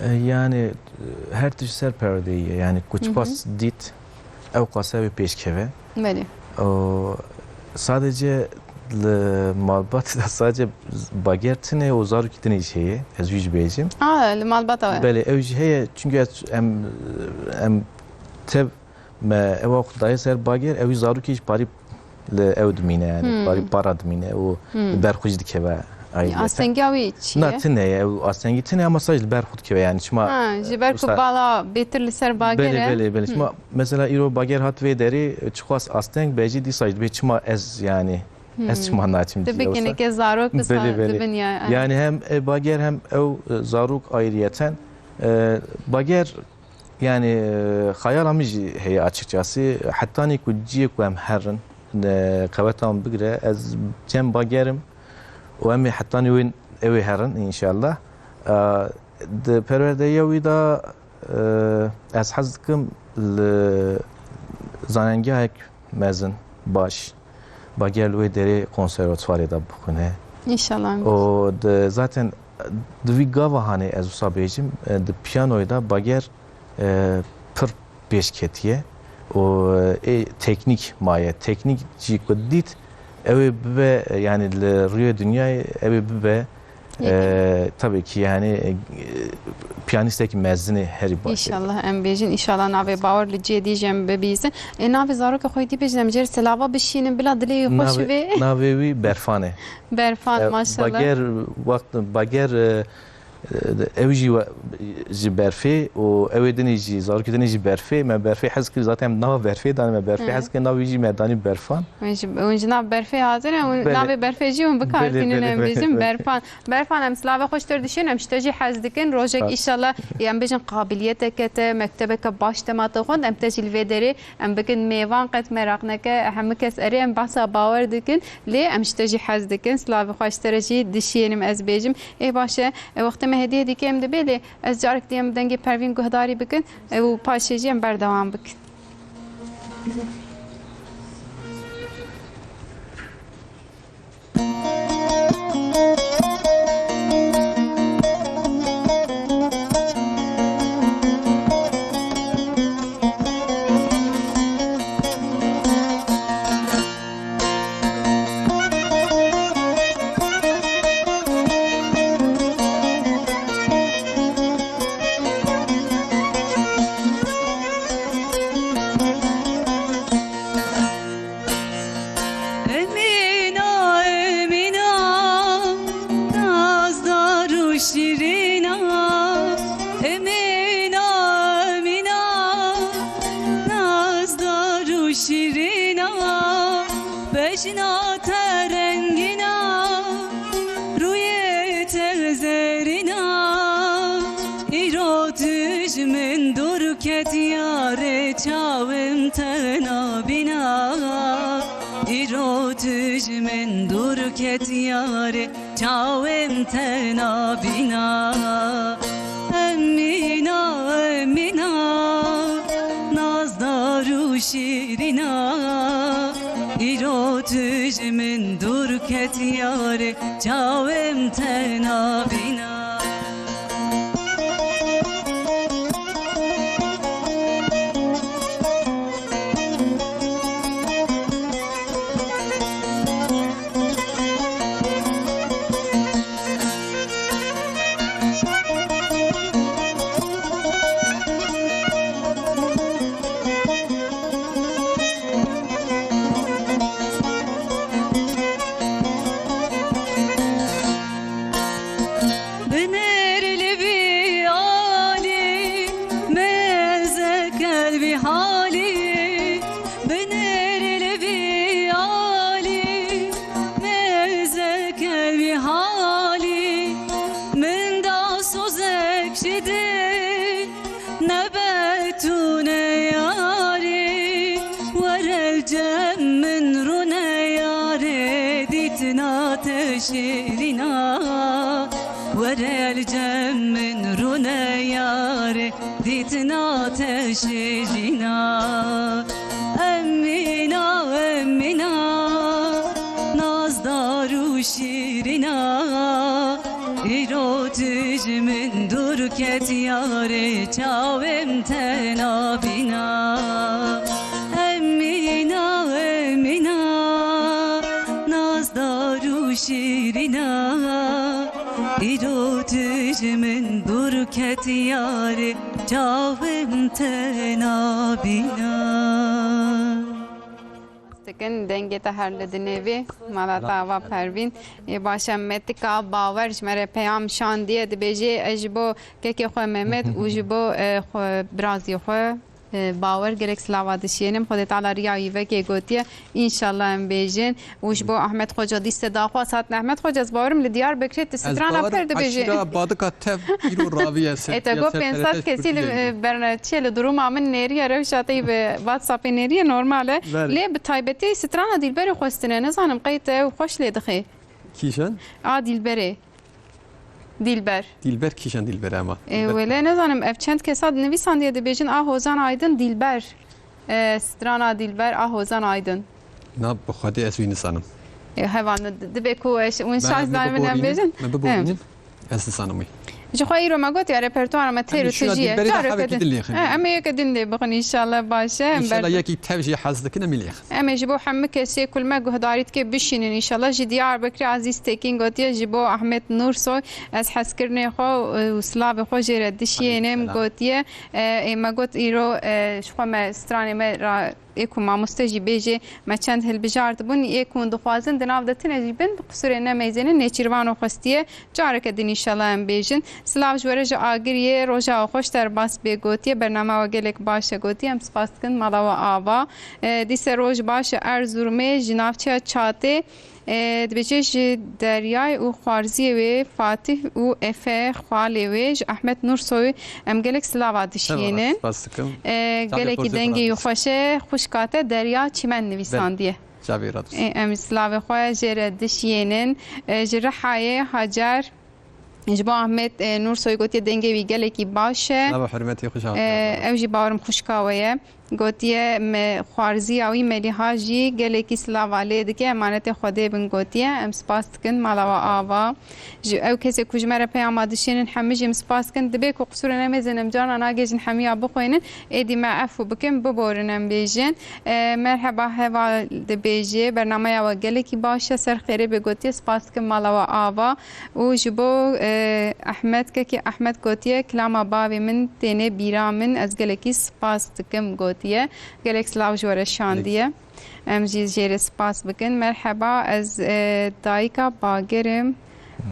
E, yani, e, her tişt ser perdeyî ye. Yani, ku çiqas dît, ew qas ew ê pêş keve. Belê. O, sadece li malbatê de sadece bager tune û zarokî din jî heye. Ez wî jî bêjim. A, li malbata we. Belê, ew jî heye. Çünkü ez, em, em tev me ewa xwe daye ser bager, ew jî zarokê jî parî li ew dimîne, yani, Hmm. parî para dimîne û Hmm. li ber xwe jî dikeve ayrıyeten. Astengiya wî çi ye? Na, tune ye, ew astengî tune ye ama sadece li ber xwe dikeve, yani, çima Ha, ji ber ku wisa bala bêtir li ser bager Belê, e. belê, belê. Hmm. Çima, mesela, îro bager hat vê derê, çiqas asteng be jî dîsa jî dibê çima ez, yani, ez Hmm. çima naçim Dibê cî, wisa. Geneke zarok wisa Belê, belê. Dibin ya. Yani, hem, e, bager hem ew, e, zarok ayrıyeten, e, bager Yani, e, xeyala min jî heye açıkçası. Hetanî ku ciyê ku em herin, e, qeweta min bigire, ez cem bagerim û em ê hetanî wê, ew ê herin, înşallah. E, di perwerdeya wî de, e, ez hez dikim li zanengehek mezin, baş, bager li wê derê konservatuvarê de bixwîne. Înşallah. Û di, zaten di vî gava hanê ez wisa bêjim, e, di piyanoyê de bager, e, pir pêş ketiye û, e, ê teknîk maye. Teknîk jî ku dît, ew ê bibe, e, yani li rûyê dinyayê ew ê bibe Yekî. Ee, tabii ki yani, e, piyanistekî mezinê herî baş e. Înşallah em bêjin, înşallah navê bawer li cihê dî jî em bibîzin. Ê, navê zaroka xwe dî bêjin, em jê re silava bişînin, bila dilê wî xweş Navê, be. navê wî Berfan e. Berfan, Ee, maşallah. Bager, wext, Bager, e, e, ew jî we, ji Berfê û ew ê dinê jî, zarokê dinê jî Berfê. Me Berfê hez kir, zaten em nava Berfê dane, me Berfê He. hez kir, navê jî me danî Berfan. Hûn ji, hûn ji nav Berfê hatin e, hûn Belê. navê Berfê jî hûn bi kar Belê, tînin, belê, em belê, bêjin belê. Berfan. Berfan, em silavê xwe ji te re dişên, em ji te jî hez dikin. Rojek Sağ ol. Îşallah, em bêjin qabiliyeteke te, mektebeke baş dema te xwend, em te jî li vê derê em bikin mêvan, qet meraq neke, hemû kes erê em behsa bawer dikin, lê em ji te jî hez dikin. Silavê xwe ji te re jî dişiyênim ez bêjim. Ê baş e, e, wextê me hediye dî kêm dibe, lê ez carek dî em dengê Pervîn guhdarî bikin, e, û paşê jî em berdewam bikin. Emîna, Emîna, nazdar û şîrîna. Emîna, Emîna, nazdar û şîrîna. Bejna te rengîna, rûyê te zerîna. Îro tu ji min dûr ketiya rê, çawim te nabîna. Îro tu ji min dûr ketiya rê, çawim te nabîna. Emîna, Emîna, nazdar û şîrîna. Îro tu ji min dûr ketiya rê, çawim te nabîna. Bi halî, binêrê li vî alî, mêze kel bi halî, min da sozek ji dî, ne bet û ne yarî, were li cem min rûne yarê, dîtina te şêrîna. Were li cem min rûne yarê, dîtina te şêrîna. Emîna, Emîna, nazdar û şîrîna. Îro tu ji min dûr ket yarê, çawêm te nabîna. Emîna, Emîna, nazdar û şîrîna. Îro tu ji min dûr ket yarê, çavên te nabîna. Dikin dengê te her li dinê vê mala te ava Pervîn. Ê baş e, Metika Bawer ji me re peyam şandiye, dibêjê ez ji bo kekê xwe Mehmet û ji bo, e, xwe, birazî xwe, e, Bawer gelek silava dişiyênim. Xwedê Teala riya wî vekê gotiye. Înşallah em bêjin. Û ji bo Ahmet Xoca dîse daxwaz hatin. Ahmet Xoca, ez bawerim li Diyarbekirê tu strana pir dibêjî. Aşîra Badika Tev îro raviye ser. E, te got pênc sed kesî li, e, berne çi li duruma min nêriye, rewşa te yî bi WhatsAppê nêriye, normal e. Lê bi taybetî strana Dîlberê xwestine. Nizanim qey te ew xweş lê dixê. Kîjan? A Dîlberê. Dîlber. Dîlber kîjan Dîlber e ama? E, wele nizanim, ev çend kesa nivîsandiye dibêjin, a Hozan Aydin Dîlber. E, strana Dîlber a Hozan Aydin. Na, bi Xwedê ez wî nizanim. E, heval, di-, dibe ku eş, hûn şaş zanîn em bêjin. Me biborînin. Ez nizanim wî. Ji xwe îro me got ya repertuara me têr û tijî ye. Careke din. He, em ê yeke din lê bixin, înşallah baş e. Înşallah yekî tev jî hez dikin, em ê lê. Em ê ji bo hemû kesê ku li me guhdarî dike bişînin înşallah. Ji Diyarbekirê Azîz Tekîn gotiye, ji bo Ahmet Nursoy ez hezkirinê xwe û silavê xwe jê re dişiyênim gotiye. E, ê me got îro, e, ji xwe me stranê me ra ê ku mamoste jî bêjê me çend hilbijart bûn, ê ku hûn dixwazin di nav de tune jî bin, qisûrê nemeyzênin, nêçîrvano xwestiye. Careke din înşallah em bêjin. Silav ji we re ji Agiriyê, roja we xweş derbas bê gotiye. Bernama we gelek baş e gotiye. Em spas dikin mala we ava. E, dîse roj baş e Erzurumê, ji navçeya Çatê. E, dibêje ji Deryay û Xwarziyê wê Fatih û Efe xalê wê ji Ahmet Nursoy em gelek silava dişiyênin. Spas dikim. E, gelekî dengê wî xweş e. Xwişka te Derya Çimen nivîsandiye. Çavê radûs. E, em silavê xwe jê re dişiyênin. E, ji Rihayê Hacer ji bo Ahmet, e, Nursoy gotiye dengê wî gelekî baş e. Lava hurmetê xwe ji E, ew jî bawerim xwişka we ye. Gotiye me xwarziya wî Melîha jî gelekî silava lê dike, emanetê Xwedê bin gotiye. Em spas dikin mala we ava. Ji ew kesê ku ji me re peyama dişênin hemî jî em spas dikin. Dibê ku qisûrê nemêzin em carna nagêjin hemiya bixwînin. Êdî me efû bikin, biborin em bêjin. E, merheba heval dibêjê, bernameya we gelekî baş e, ser xêrê bê gotiye, spas dikim mala we ava. Û ji bo, e, Ehmed, kekê Ehmed gotiye, kilama bavê min têne bîra min, ez gelekî spas dikim gotiye. Gelek silav ji we re şandiye. Em jî jê re spas bikin. Merheba, ez, e, dayika Bagir im.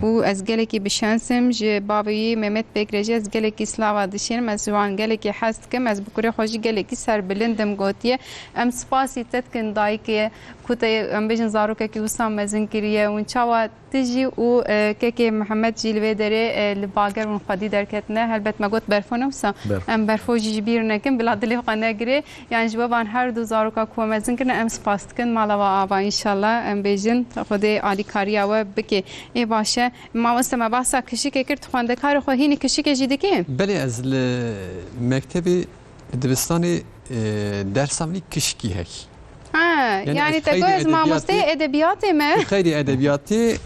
Û ez gelekî bi şens im, ji bavê wî Mehmet Beg re jî ez gelekî silava dişênim, ez ji wan gelekî hez dikim, ez bi kurê xwe jî gelekî serbilind im gotiye. Em spasî te dikin dayikê ku te, em bêjin, zarokekî wisa mezin kiriye. Hûn çawa tu jî û, e, kekê Mihemed jî li vê derê, e, li bager hûn xwedî derketine? Helbet me got berfo ne wisa. Berf. Em berfo jî ji bîr nekin, bila dilê xwe negirê. Yani ji bo van her du zaroka ku we mezin kirine, em spas dikin. Mala we ava, înşallah, em bêjin, Xwedê alîkariya we bike. Ê baş e. Mamoste, me bahsa kişikê kir, tu xwendekarê xwe hînî kişikê jî dikî? Belê, ez li mektebê, li dibistanê, e, dersa min kişikî hek. Ha, yani te got ez mamosteyê edebiyatê me. Xeyrî edebiyatê,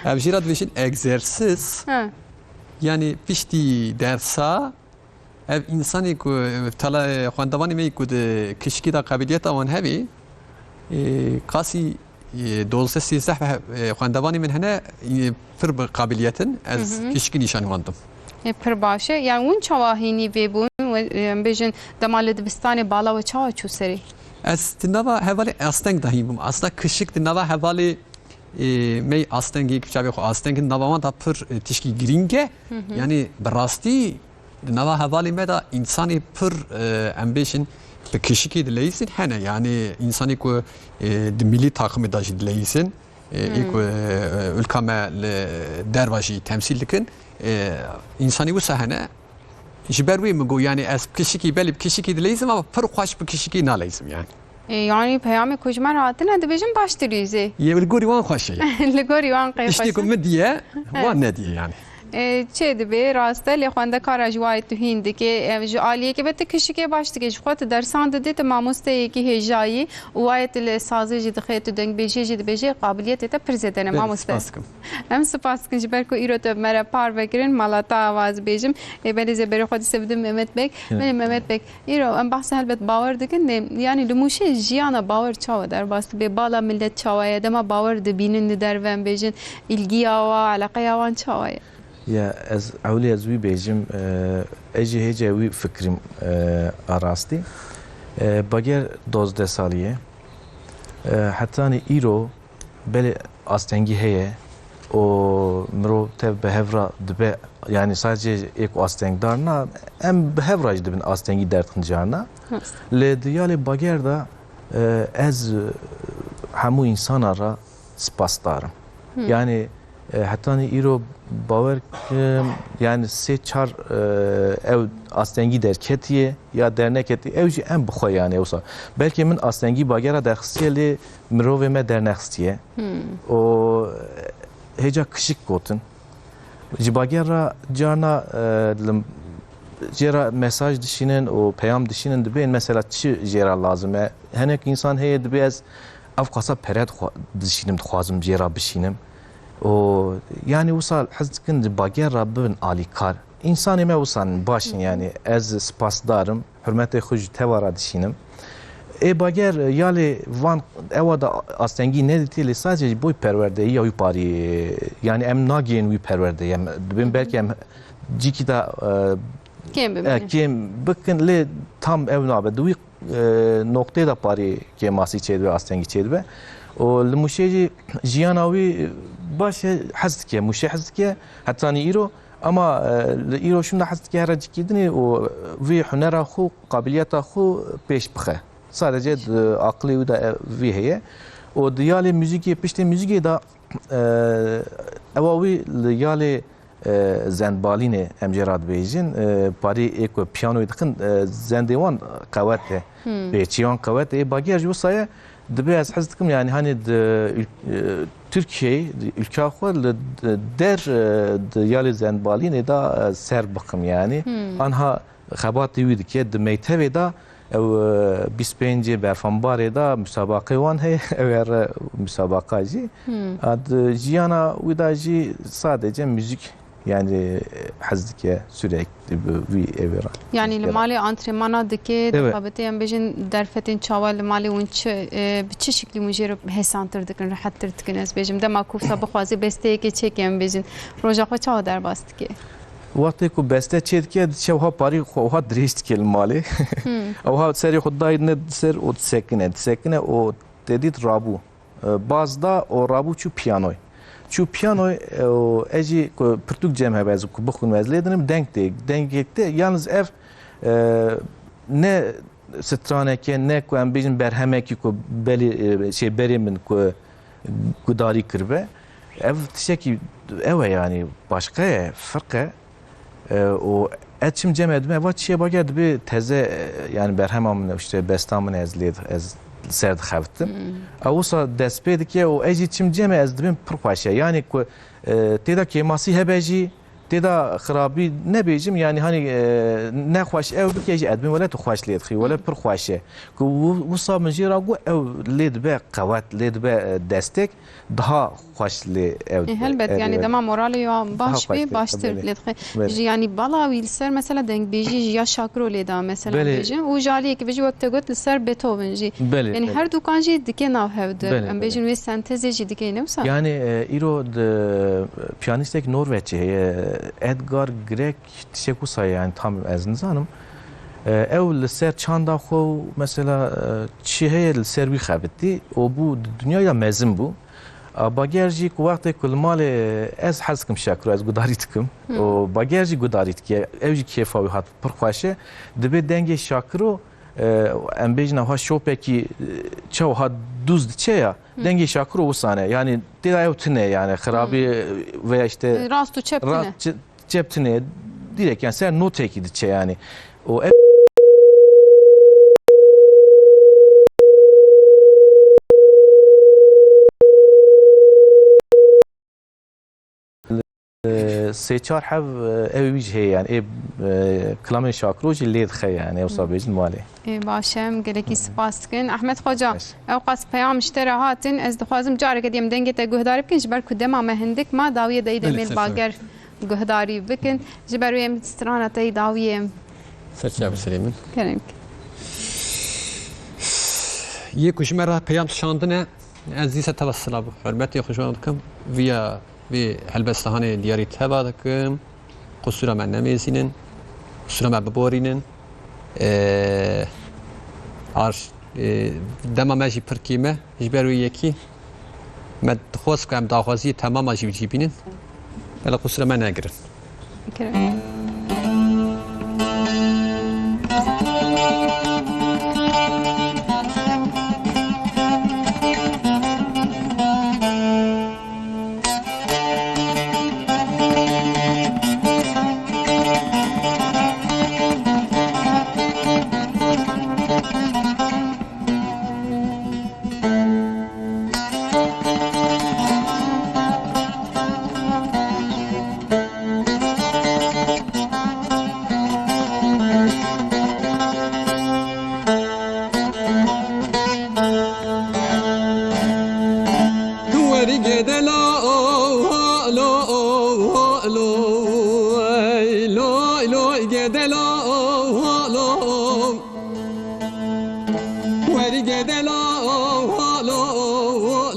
ev jî re dibêjin egzersiz. Ha. Yani piştî dersa, ev însanê ku, e, tala, e, xwendevanê me ku di kişikî de qabiliyeta wan hebe, e, qasî, e, dozdeh sêzdeh ve, e, xwendevanê min hene, e, pir bi qabiliyet in, ez kişikî nîşanî wan dim. E, pir baş e. Yani hûn çawa hînî vê bûn? We, e, em bêjin, dema li dibistanê bala we çawa çû serê? Ez di nava hevalê asteng de hîn bûm. Aslında kişik di nava hevalê, e, me astengê, çavê xwe asteng in, nava wan da pir, e, tişkî girîng e. Yani bi rastî Di nava hevalê me de însanê pir, e, em bêjin, bi kişikî dileyîsin hene. Yanî însanê ku, e, di milî takimê de jî dileyîsin, e, ê ku, e, ülka me li derva jî temsîl dikin, e, însanê wisa hene. Ji ber wê min got, yanî ez bi kişikî, belê bi kişikî dileyîsim ama pir xweş bi kişikî naleyîsim yanî. E, yanî peyamê ku ji me re hatine dibêjin baş dileyîzê. Yê li gorî wan xweş e. Li gorî wan qey xweş e. Tiştê ku min diye, wan nediye yanî. E, çê dibe, rast e, lê xwendekara ji wayê tu hîn dike, e, ji aliyekê ve tu kişikê baş dike, ji xwe tu dersan didî, tu mamosteyekî hêja yî û wayê tu li sazê jî dixê, tu dengbêjiyê jî dibêjê, qabiliyetê te pir zêde ne, mamoste. Spas dikim. Em spas dikin ji ber ku îro tu bi me re parve kirin, mala te ava ez bêjim. E, belê zê berê xwe dîse bidim Mehmet Beg. Evet. Belê Mehmet Beg, îro em behsa helbet bawer dikin, lê yanî li Mûşê jiyana bawer çawa derbas dibe? Bala millet çawa ye? Dema bawer dibînin li derve, em bêjin, îlgiya wan, eleqeya wan çawa ye? Ya, ez ewlî ez wî bêjim, e, ez jî hêce wî fikirîm, e, a rastî. E, Bager dozdeh salî ye. E, hetanî îro belê astengî heye û mirov tev bi hev re dibe, yanî sadece ê ku astengdar na, em bi hev re jî dibin astengî derdixin carna. Rast. Lê di yalê Bager de, e, ez, e, hemû însana re spasdar im. Yanî, e, hetanî îro bawer kim, yanî sê çar, e, ew astengî derketiye ya derneketiye, ew jî em bi xwe yanî wisa. Belkî min astengî Bagera derxistiye lê mirovê me dernexstiye. Û, e, hêca kişik gotin. Ji Bager re carna, e, li, jê re mesaj dişînin û peyam dişînin dibên mesela çi jê re lazim e. Hinek însan heye dibê ez ev qasa pere dixwa-, dişînim, dixwazim jê re bişînim. Û yanî wisa hez dikin ji Bager re bibin alîkar. Însanê me wisa baş in yanî. Ez spasdar im. Hurmetê xwe ji teva re dişînim. Ê Bager, ya lê van ewa da astengî nedîtî, lê sadece ji bo perwerdeyî ya wî parî, yanî em nagihên wî perwerdeyî. Em dibên belkî em cîkî da, e, Kêm bimînin. E, kêm bikin, lê tam ew nabe. Di wî, e, noqtê de parî kêmasî çêdibe, astengî çêdibe. Û li Mûşê jî jiyana wî baş e, hez dike, Mûşê hez dike, hetanî îro. Ama, e, li îro şûnda hez dike here cikî dinê û vî hunera xwe, qabiliyeta xwe pêş bixe. Sadece di aqilê wî de, e, vî heye. Û di yalê muzîkê, piştê muzîkê de, e, ewa wî li yalê, e, zendbalînê em jê re dibêjin, e, parî ê ku piyanoyê dixin, e, zendê wan qewet e. Pêçî wan qewet e. Ê Bager ji wisa ye, dibe ez hez dikim, yanî, hani di ül-, e, Tirkiyeyê, di ülka xwe li d-, der, e, di yalê zendbalînê de, e, ser bikim, yanî. Anha xebatê wî dike, di meytevê de ew, e, bîst pêncê berfambarê de musabaqê wan heye, ew ê re musabaqa jî. A di jiyana wî de jî sadece muzîk. Yanî, e, hez dike sürekli bi wî evê re. Yanî li malê antrenmana dike, Evet. dixebitê, em bêjin derfetên çawa li malê hûn çi, e, bi çi şiklî hûn jê re hêsantir dikin, rehettir dikin, ez bêjim. Dema ku wisa bixwaze besteyekê çêke, em bêjin, roja xwe çawa derbas dike? Wextê ku beste çê dike, diçe wiha parî xwe wiha dirêj dike li malê. Ew wiha serê xwe dayî ne ser û disekine, disekine û te dît rabû. E, baz da û rabû çû piyanoy. Çû piyanoy, e, û ez jî ku pirtûk cem hebe ez ku bixwînim ez lê dinim, deng tê, dengek tê. Yalnız ev, e, ne straneke, ne ku em bêjin berhemekî ku belê, e, şey, berê min ku gudarî kiribe. Ev tiştekî ew e, yanî başqa ye, firq e. E, û ez çim cem e dibim, eva çiye Bager dibê teze, e, yanî berhema min, işte besta min ez lê, ez li ser dixebitim. Ew wisa dest pê dike û ez jî çim cem e ez dibêm pir xweş e. Yanî ku, e, tê de kêmasî hebe jî, tê de xirabî nebêjim, yanî hani, e, nexweş ew bike jî ez dibêm wele tu xweş lê dixî, wele pir xweş e. Ku wi-, wisa min jê re got ew lê dibe qewet, lê dibe, e, destek. Daha xweş lê ew Ê, helbet, ev yanî ev dema moralê ya daha baş xweş bê, lê, baştir belê. lê dixe. Belê. Ji, yanî bala wî li ser mesela dengbêjî jî ya Şakiro lê da mesela Belê. bêjin û ji aliyekî ve jî wek te got li ser Beethoven jî. Belê, Yanî belê. her dukan jî dike nav hev de. Belê, Em belê. bêjin wê sentezê jî dike ne wisa? Yanî, e, îro di piyanistek Norveçî heye, Edgar Grieg, tiştek wisa ye, yanî tam ez nizanim. E, ew li ser çanda xwe û mesela, e, çi heye li ser wî xebitî û bû di dinyayê de mezin bû. A, Bager jî ku wextê ku li malê ez hez dikim Şakiro, ez gudarî dikim. Hı. Û Bager jî gudarî dike, ew jî kêfa wî hat pir xweş e. Dibê dengê Şakiro, e, em bêjin ha şopekî, e, çew hat dûz diçe ya, Hı. dengê Şakiro wisan e. Yani tê de ew tune yani xirabî, Hı. e, veya işte Rast û çep tune. rast çi-, çep tune, direkt yani ser notekî diçe yani. O ev Sê çar heb, e, ew wî jî heye yani. Ê, e, kilamên Şakiro jî lê dixe yani. Ewsa bêjin malê. Ê, baş e, em gelekî spas dikin. Ehmed Xoca, Baş. ew qas peyam ji te re hatin. Ez dixwazim careke dî em dengê te guhdarî bikin, ji ber ku dema me hindik ma, dawiyê de êdî Belê, em ê li ser Bager guhdarî bikin. Ji ber wê em strana te yî dawiyê em. Ser çav Silêmin. Kerem. Yê ku ji me re peyam şandine, ez dîsa teva silav û hurmetê xwe ji wan dikim. Viya vê helbesta hanê diyarî teva dikim. Qusûra me nemêzînin. Qusûra me biborînin. Ee, ar, ee, dema me jî pir kêm e. Ji ber wê yekî me dixwest ku em daxwaziyê temama jî, jî bînin. Bela qusûra me negirin. Werî gedelo, lo, lo, ey, lo, lo, gedelo, lo. Werî gedelo, lo,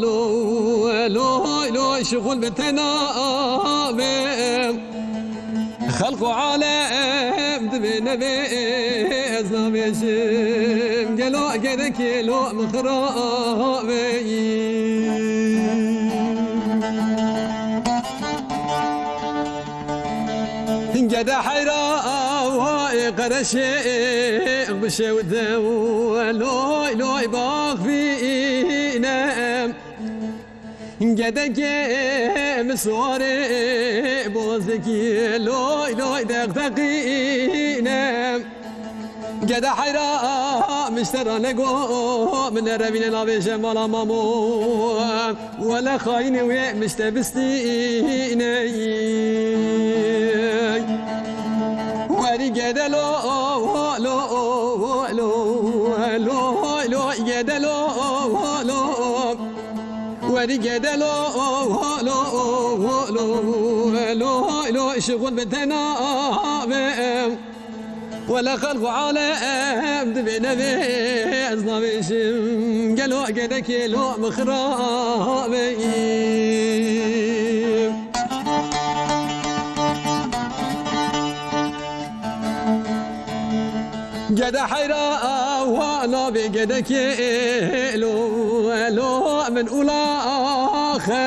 lo, lo, lo, şixul bi tena be. Xelq û alem divê nevê ez navêjim. Gelo gedekê lo min xirabe. Gede heyra wa ê qereşê bişewde û loy loy baxvîne. Gedekê min siwarê bozekî loy loy deqdeqîne. Gede heyra miştera lego min nerevîne navêje mala mamo. Wele xayînê wê mişte bistîne. Werî gede lo, lo, lo, lo, lo, gede lo, lo. Werî gede lo, lo, lo, lo, lo, şixul bi tena be. Wele xelq û alem divê nevê ez navêjim. Gelo gedekê lo min xirabe. Gede heyra wa navê gedekê lo, lo min ulaxe.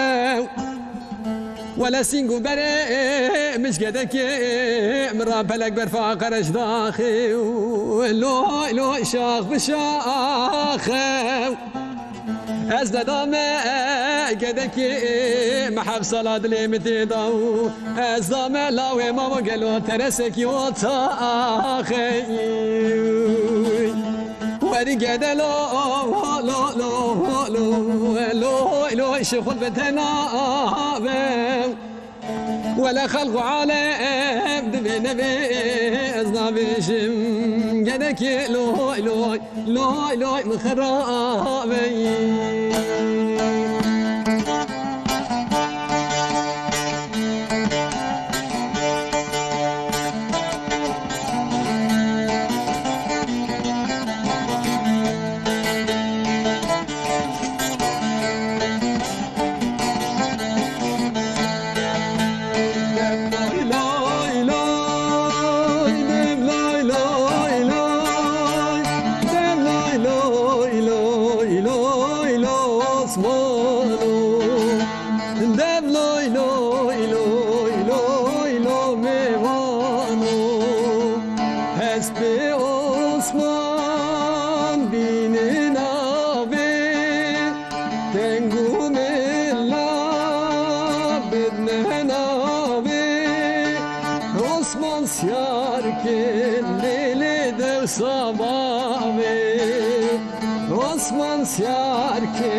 Wele sîng û berê min ji gedekê min ra pelek berfa qereş daxê. Loy loy şax bi şaxe. Ez dedame gedekê min heft sala dilê min tê da û ez dame lawê mamo gelo teresekî o taxê. Werî gede lo, lo, lo, lo, lo, lo, şixul bi tena be. Wele xelq û alem divê nevê ez navêjim. Gedekê loy loy, loy loy min xirabe. Osman Siyarkê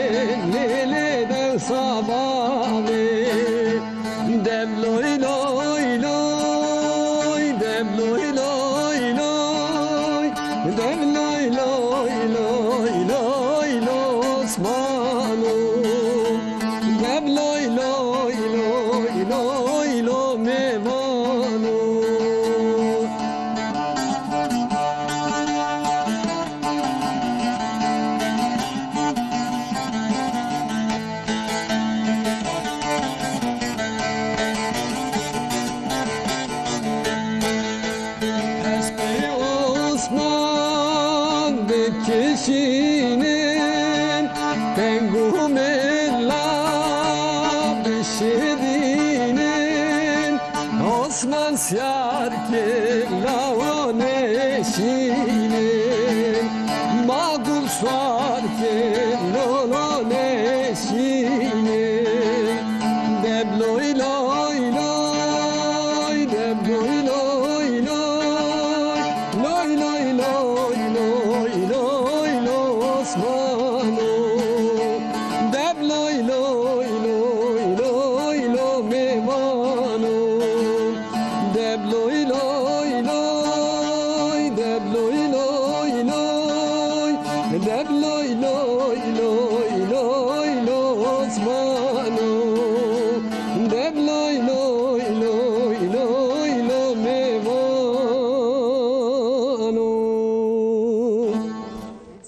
lê lê dew savanê. Dev loy loy loy, dev loy loy loy, dev loy loy loy loy lo Osmano. Dev loy loy loy loy lo mêvano. Hespê Osman dikişînin, teng û mela dişidînin. Osman Siyarkê lawa neşînin, ma gul Siyarkê lolo neşînin. Deb loy loy loy, deb loy loy loy, loy loy loy loy loy lo Osmano. Deb loy loy loy loy lo mêvano. Deb loy loy loy, deb loy loy loy, deb loy loy loy loy lo Osmano. Deb loy loy loy loy lo mêvano.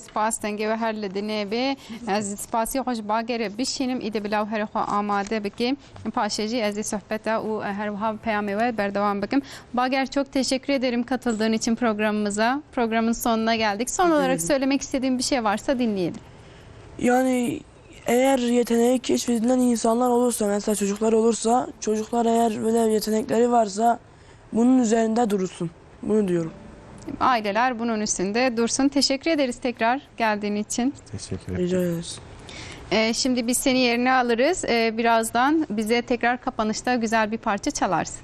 Spas, dengê we her li dinê bê. Ez spasî xwe ji Bagerê bişînim, îdî bila herê xwe amade bike. Paşê jî ez ê sohbeta û her wiha peyamê we berdewam bikim. Bager, çok teşekkür ederim katıldığın için programımıza. Programın sonuna geldik. Son olarak söylemek istediğin bir şey varsa dinleyelim. Yani eğer yeteneği keşfedilen insanlar olursa, mesela çocuklar olursa, çocuklar eğer böyle yetenekleri varsa bunun üzerinde durulsun. Bunu diyorum. Aileler bunun üstünde dursun. Teşekkür ederiz tekrar geldiğin için. Teşekkür ederim. Rica ederiz. Ee, şimdi biz seni yerine alırız. Ee, birazdan bize tekrar kapanışta güzel bir parça çalarsın.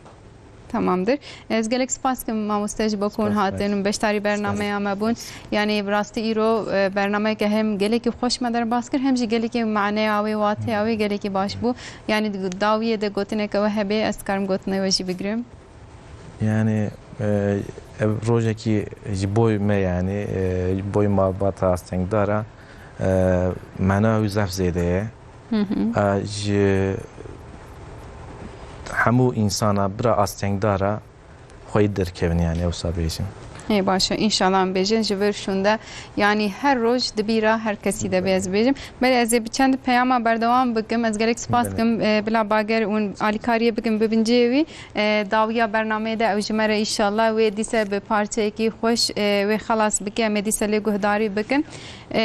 Tamamdır. Ez gelek spas dikim mamoste ji bo ku hûn hatin û beşdarî bernameya me bûn. Yanî bi rastî îro, e, bernameyeke hem gelekî xweş me derbas kir, hem jî gelekî maneya wê, wateya wê gelekî baş bû. Yanî di dawiyê de gotineke we hebe, ez dikarim gotinê we jî bigirim. Yani, e, ev rojekî ji boy me, yani, e, ji boy malbata astengdara, e, mena wî zef zêde ye. Hı hı. E, ji hemû însana bira astengdara xweyî derkevin, yani, ewsa bêjin. Ê, baş e. Înşallah em bêjin ji vir şûnde, yanî her roj di bîra her kesî de bê, ez bêjim. Belê ez ê bi çend peyama berdewam bikim. Ez gelek spas dikim, e, bila Bager û alîkariyê bikim, bibin cihê wî. E, dawiya bernameyê de ew ji me re înşallah wê dîse bi parçeyekî xweş, e, wê xelas bike. Em ê dîse lê guhdarî bikin. E,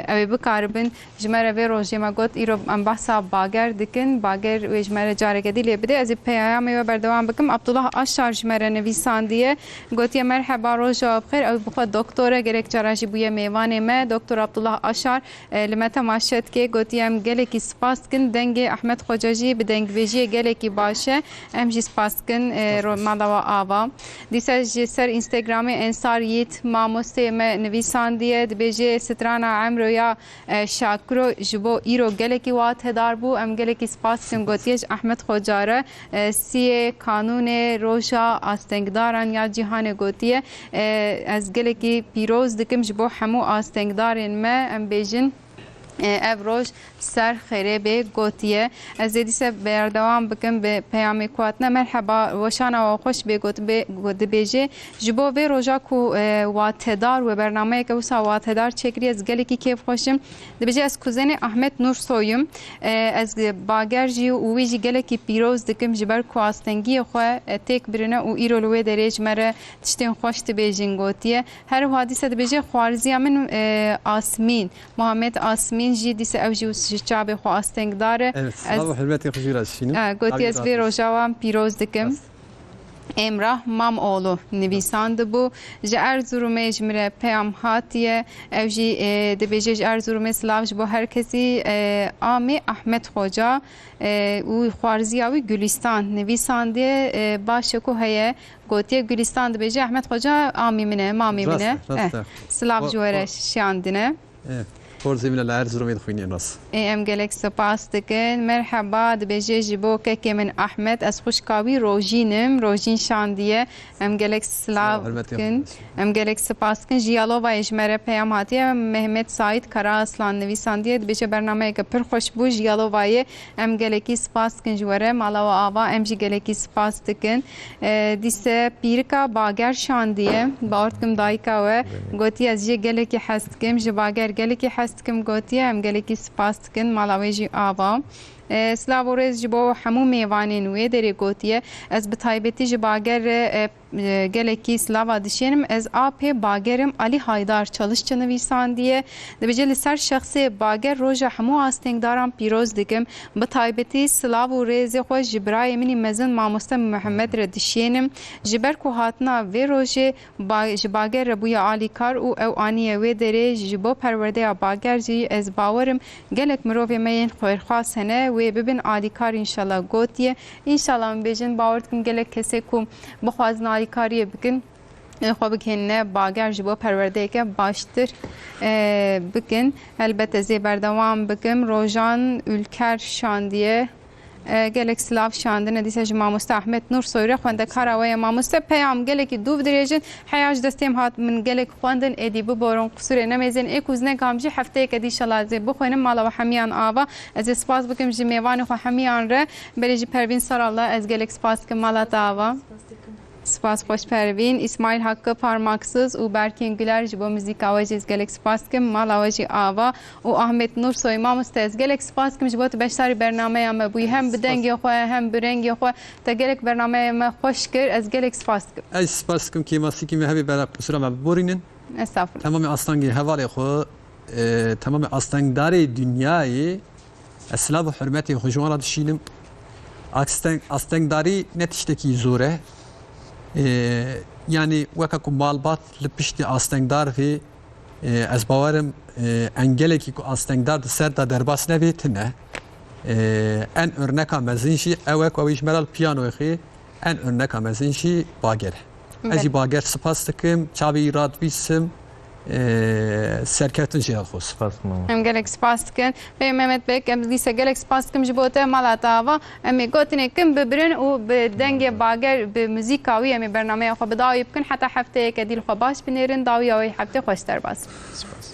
ew ê bikaribin. Ji me re vê rojê me got, îro em behsa Bager dikin. Bager wê ji me re careke dî lê bide. Ez ê peyamê we berdewam bikim. Abdullah Aşar ji me re nivîsandiye. Gotiye, merheba, roja we bi xêr. Ew bi xwe doktor e, gelek cara jî bûye mêvanê me. Doktor Abdullah Aşar, e, li me temaşe dike. Gotiye, em gelekî spas dikin. Dengê Ahmet Xoca jî bi dengbêjiyê gelekî baş e. Em jî spas dikin, e, ro-, mala we ava. Dîsa ji ser Instagramê Ensar Yiğit mamosteyê me nivîsandiye. Dibêje, strana Emro ya E, Şakiro ji bo îro gelekî watedar bû. Em gelekî spas dikin, gotiye ji Ahmet Xoca re, e, siyê kanûnê roja astengdaran ya cîhanê gotiye. E, ez gelekî pîroz dikim ji bo hemû astengdarên me. Em bêjin, e, ev roj ser xêrê bê gotiye. Ez ê dîse berdewam bikim bi peyamê ku hatine. Merheba, weşana we xweş bê got-, bê, dibêje. Ji bo vê roja ku, e, watedar we bernameyeke wisa watedar çêkiriye, ez gelekî kêfxweş im. Dibêje, ez kuzenê Ahmet Nursoy'um. E, ez Bager jî û wî jî gelekî pîroz dikim, ji ber ku astengiyê xwe, e, têk birine û îro li wê derê ji me re tiştên xweş dibêjin gotiye. Her wiha dîse dibêje, xwarziya min, e, Asmîn, Muhammed Asmîn jî dîse ew jî ji çavê xwe astengdar e. Evet, silav û hurmetê xwe jî re dişînim. E, gotiye, ez vê roja wan pîroz dikim. Emrah Mamoğlu nivîsandibû. Ji Erzurumê ji min re peyam hatiye. Ew jî, e, dibêje, ji Erzurumê silav ji bo her kesî, e, Amê Ahmet Xoca, e, û xwarziya wî Gülistan nivîsandiye, e, baş e ku heye. Gotiye, Gülistan dibêje, Ahmet Xoca amî min e, mamê min e. Rast e, rast e. Eh, silav ji we re şiyandine. Evet. Xor zêmine li Erzurumê dixwînî nas. Ê, em gelek spas dikin. Merheba, dibêje ji bo kekê min Ahmet, ez xwişka wî Rojîn im. Rojîn şandiye. Em gelek silav dikin. Em gelek spas dikin. Ji Yalovayê ji me re peyam hatiye. Mehmet Saîd Karaaslan nivîsandiye. Dibêje bernameyeke pir xweş bû. Ji Yalovayê em gelekî spas dikin ji we re. Mala we ava, em jî gelekî spas dikin. E, dîse pîrika Bager şandiye. Bawer dikim dayika we gotiye, ez jê gelekî hes dikim. Ji Bager gelekî hes dikim gotiye. Em gelekî spas dikin. Mala wê jî ava. E, silav û rêz ji bo hemû mêvanên wê derê gotiye. Ez bi taybetî ji Bager re, e, e, gelekî silava dişênim. Ez apê Bagerim, Alî Haydar Çalişçi nivîsandiye. Dibêje, li ser şexsê Bager roja hemû astengdaran pîroz dikim. Bi taybetî silav û rêzê xwe ji birayê min î mezin mamoste Mihemed re dişênim. Ji ber ku hatina vê rojê ba-, ji Bager re bûye alîkar û ew aniye wê derê ji bo perwerdeya Bager jî ez bawer im gelek mirovê me yên xêrxwaz hene, wê bibin alîkar înşallah gotiye. Înşallah em bêjin, bawer dikim gelek kesê ku bixwazin alîkariyê bikin, ê, xwe bigihînine Bager ji bo perwerdeyeke baştir, e, bikin. Helbet ez ê berdewam bikim. Rojan Ülker şandiye. E, gelek silav şandine dîsa ji mamoste Ahmet Nursoy re, xwendekara we ye mamoste. Peyam gelekî dûv dirêjin, heya ji destê min hat, min gelek xwendin, êdî biborin, qusûrê nemêzin. Ê ku ez nekam jî hefteyeke dî înşallah ez ê bixwînim. Mala we hemiyan ava. Ez ê spas bikim ji mêvanê xwe hemiyan re. Berê jî Pervîn Saral'a ez gelek spas dikim. Mala te ava. Spas xweş Pervîn. Îsmaîl Hakkı Parmaksız û Berkîn Güler, ji bo muzîka we jî ez gelek spas dikim. Mala we jî ava. Û Ahmet Nursoy, mamoste, ez gelek spas dikim ji bo tu beşdarî bernameya me bûyî. Hem bi dengê xwe, hem bi rengê xwe te gelek bernameya me xweş kir. Ez gelek spas dikim. Ez spas dikim kêmasîkî me hebî bera qisura me biborînin. Estağfurullah. Temamê astengê hevalê xwe, e, temamê astengdarê dinyayê ez silav û hurmetê xwe ji wan re dişînim. Asteng-, astengdarî ne tiştekî zor e. E, yanî weke ku malbat li piştî astengdar vê, e, ez bawer im, e, engelekî ku astengdar di ser de derbas nebê, tune. E, en örneka mezin jî ew e ku ew ê ji me re li piyanoyê xwe, en örneka mezin jî Bager e. Ez jî Bager spas dikim, çavê wî radibîsim, e, serkeftin jê xwe. Spas mama. Em gelek spas dikin. Pê Mehmet Bek, em dîse gelek spas dikim ji bo te, mala te ava. Em ê gotinê kin bibirin û bi dengê Bager, bi muzîka wî em ê bernameya xwe bi dawî bikin. Heta hefteyeke dî li xwe baş binêrin, dawiya wê heftê xweş derbas. Spas.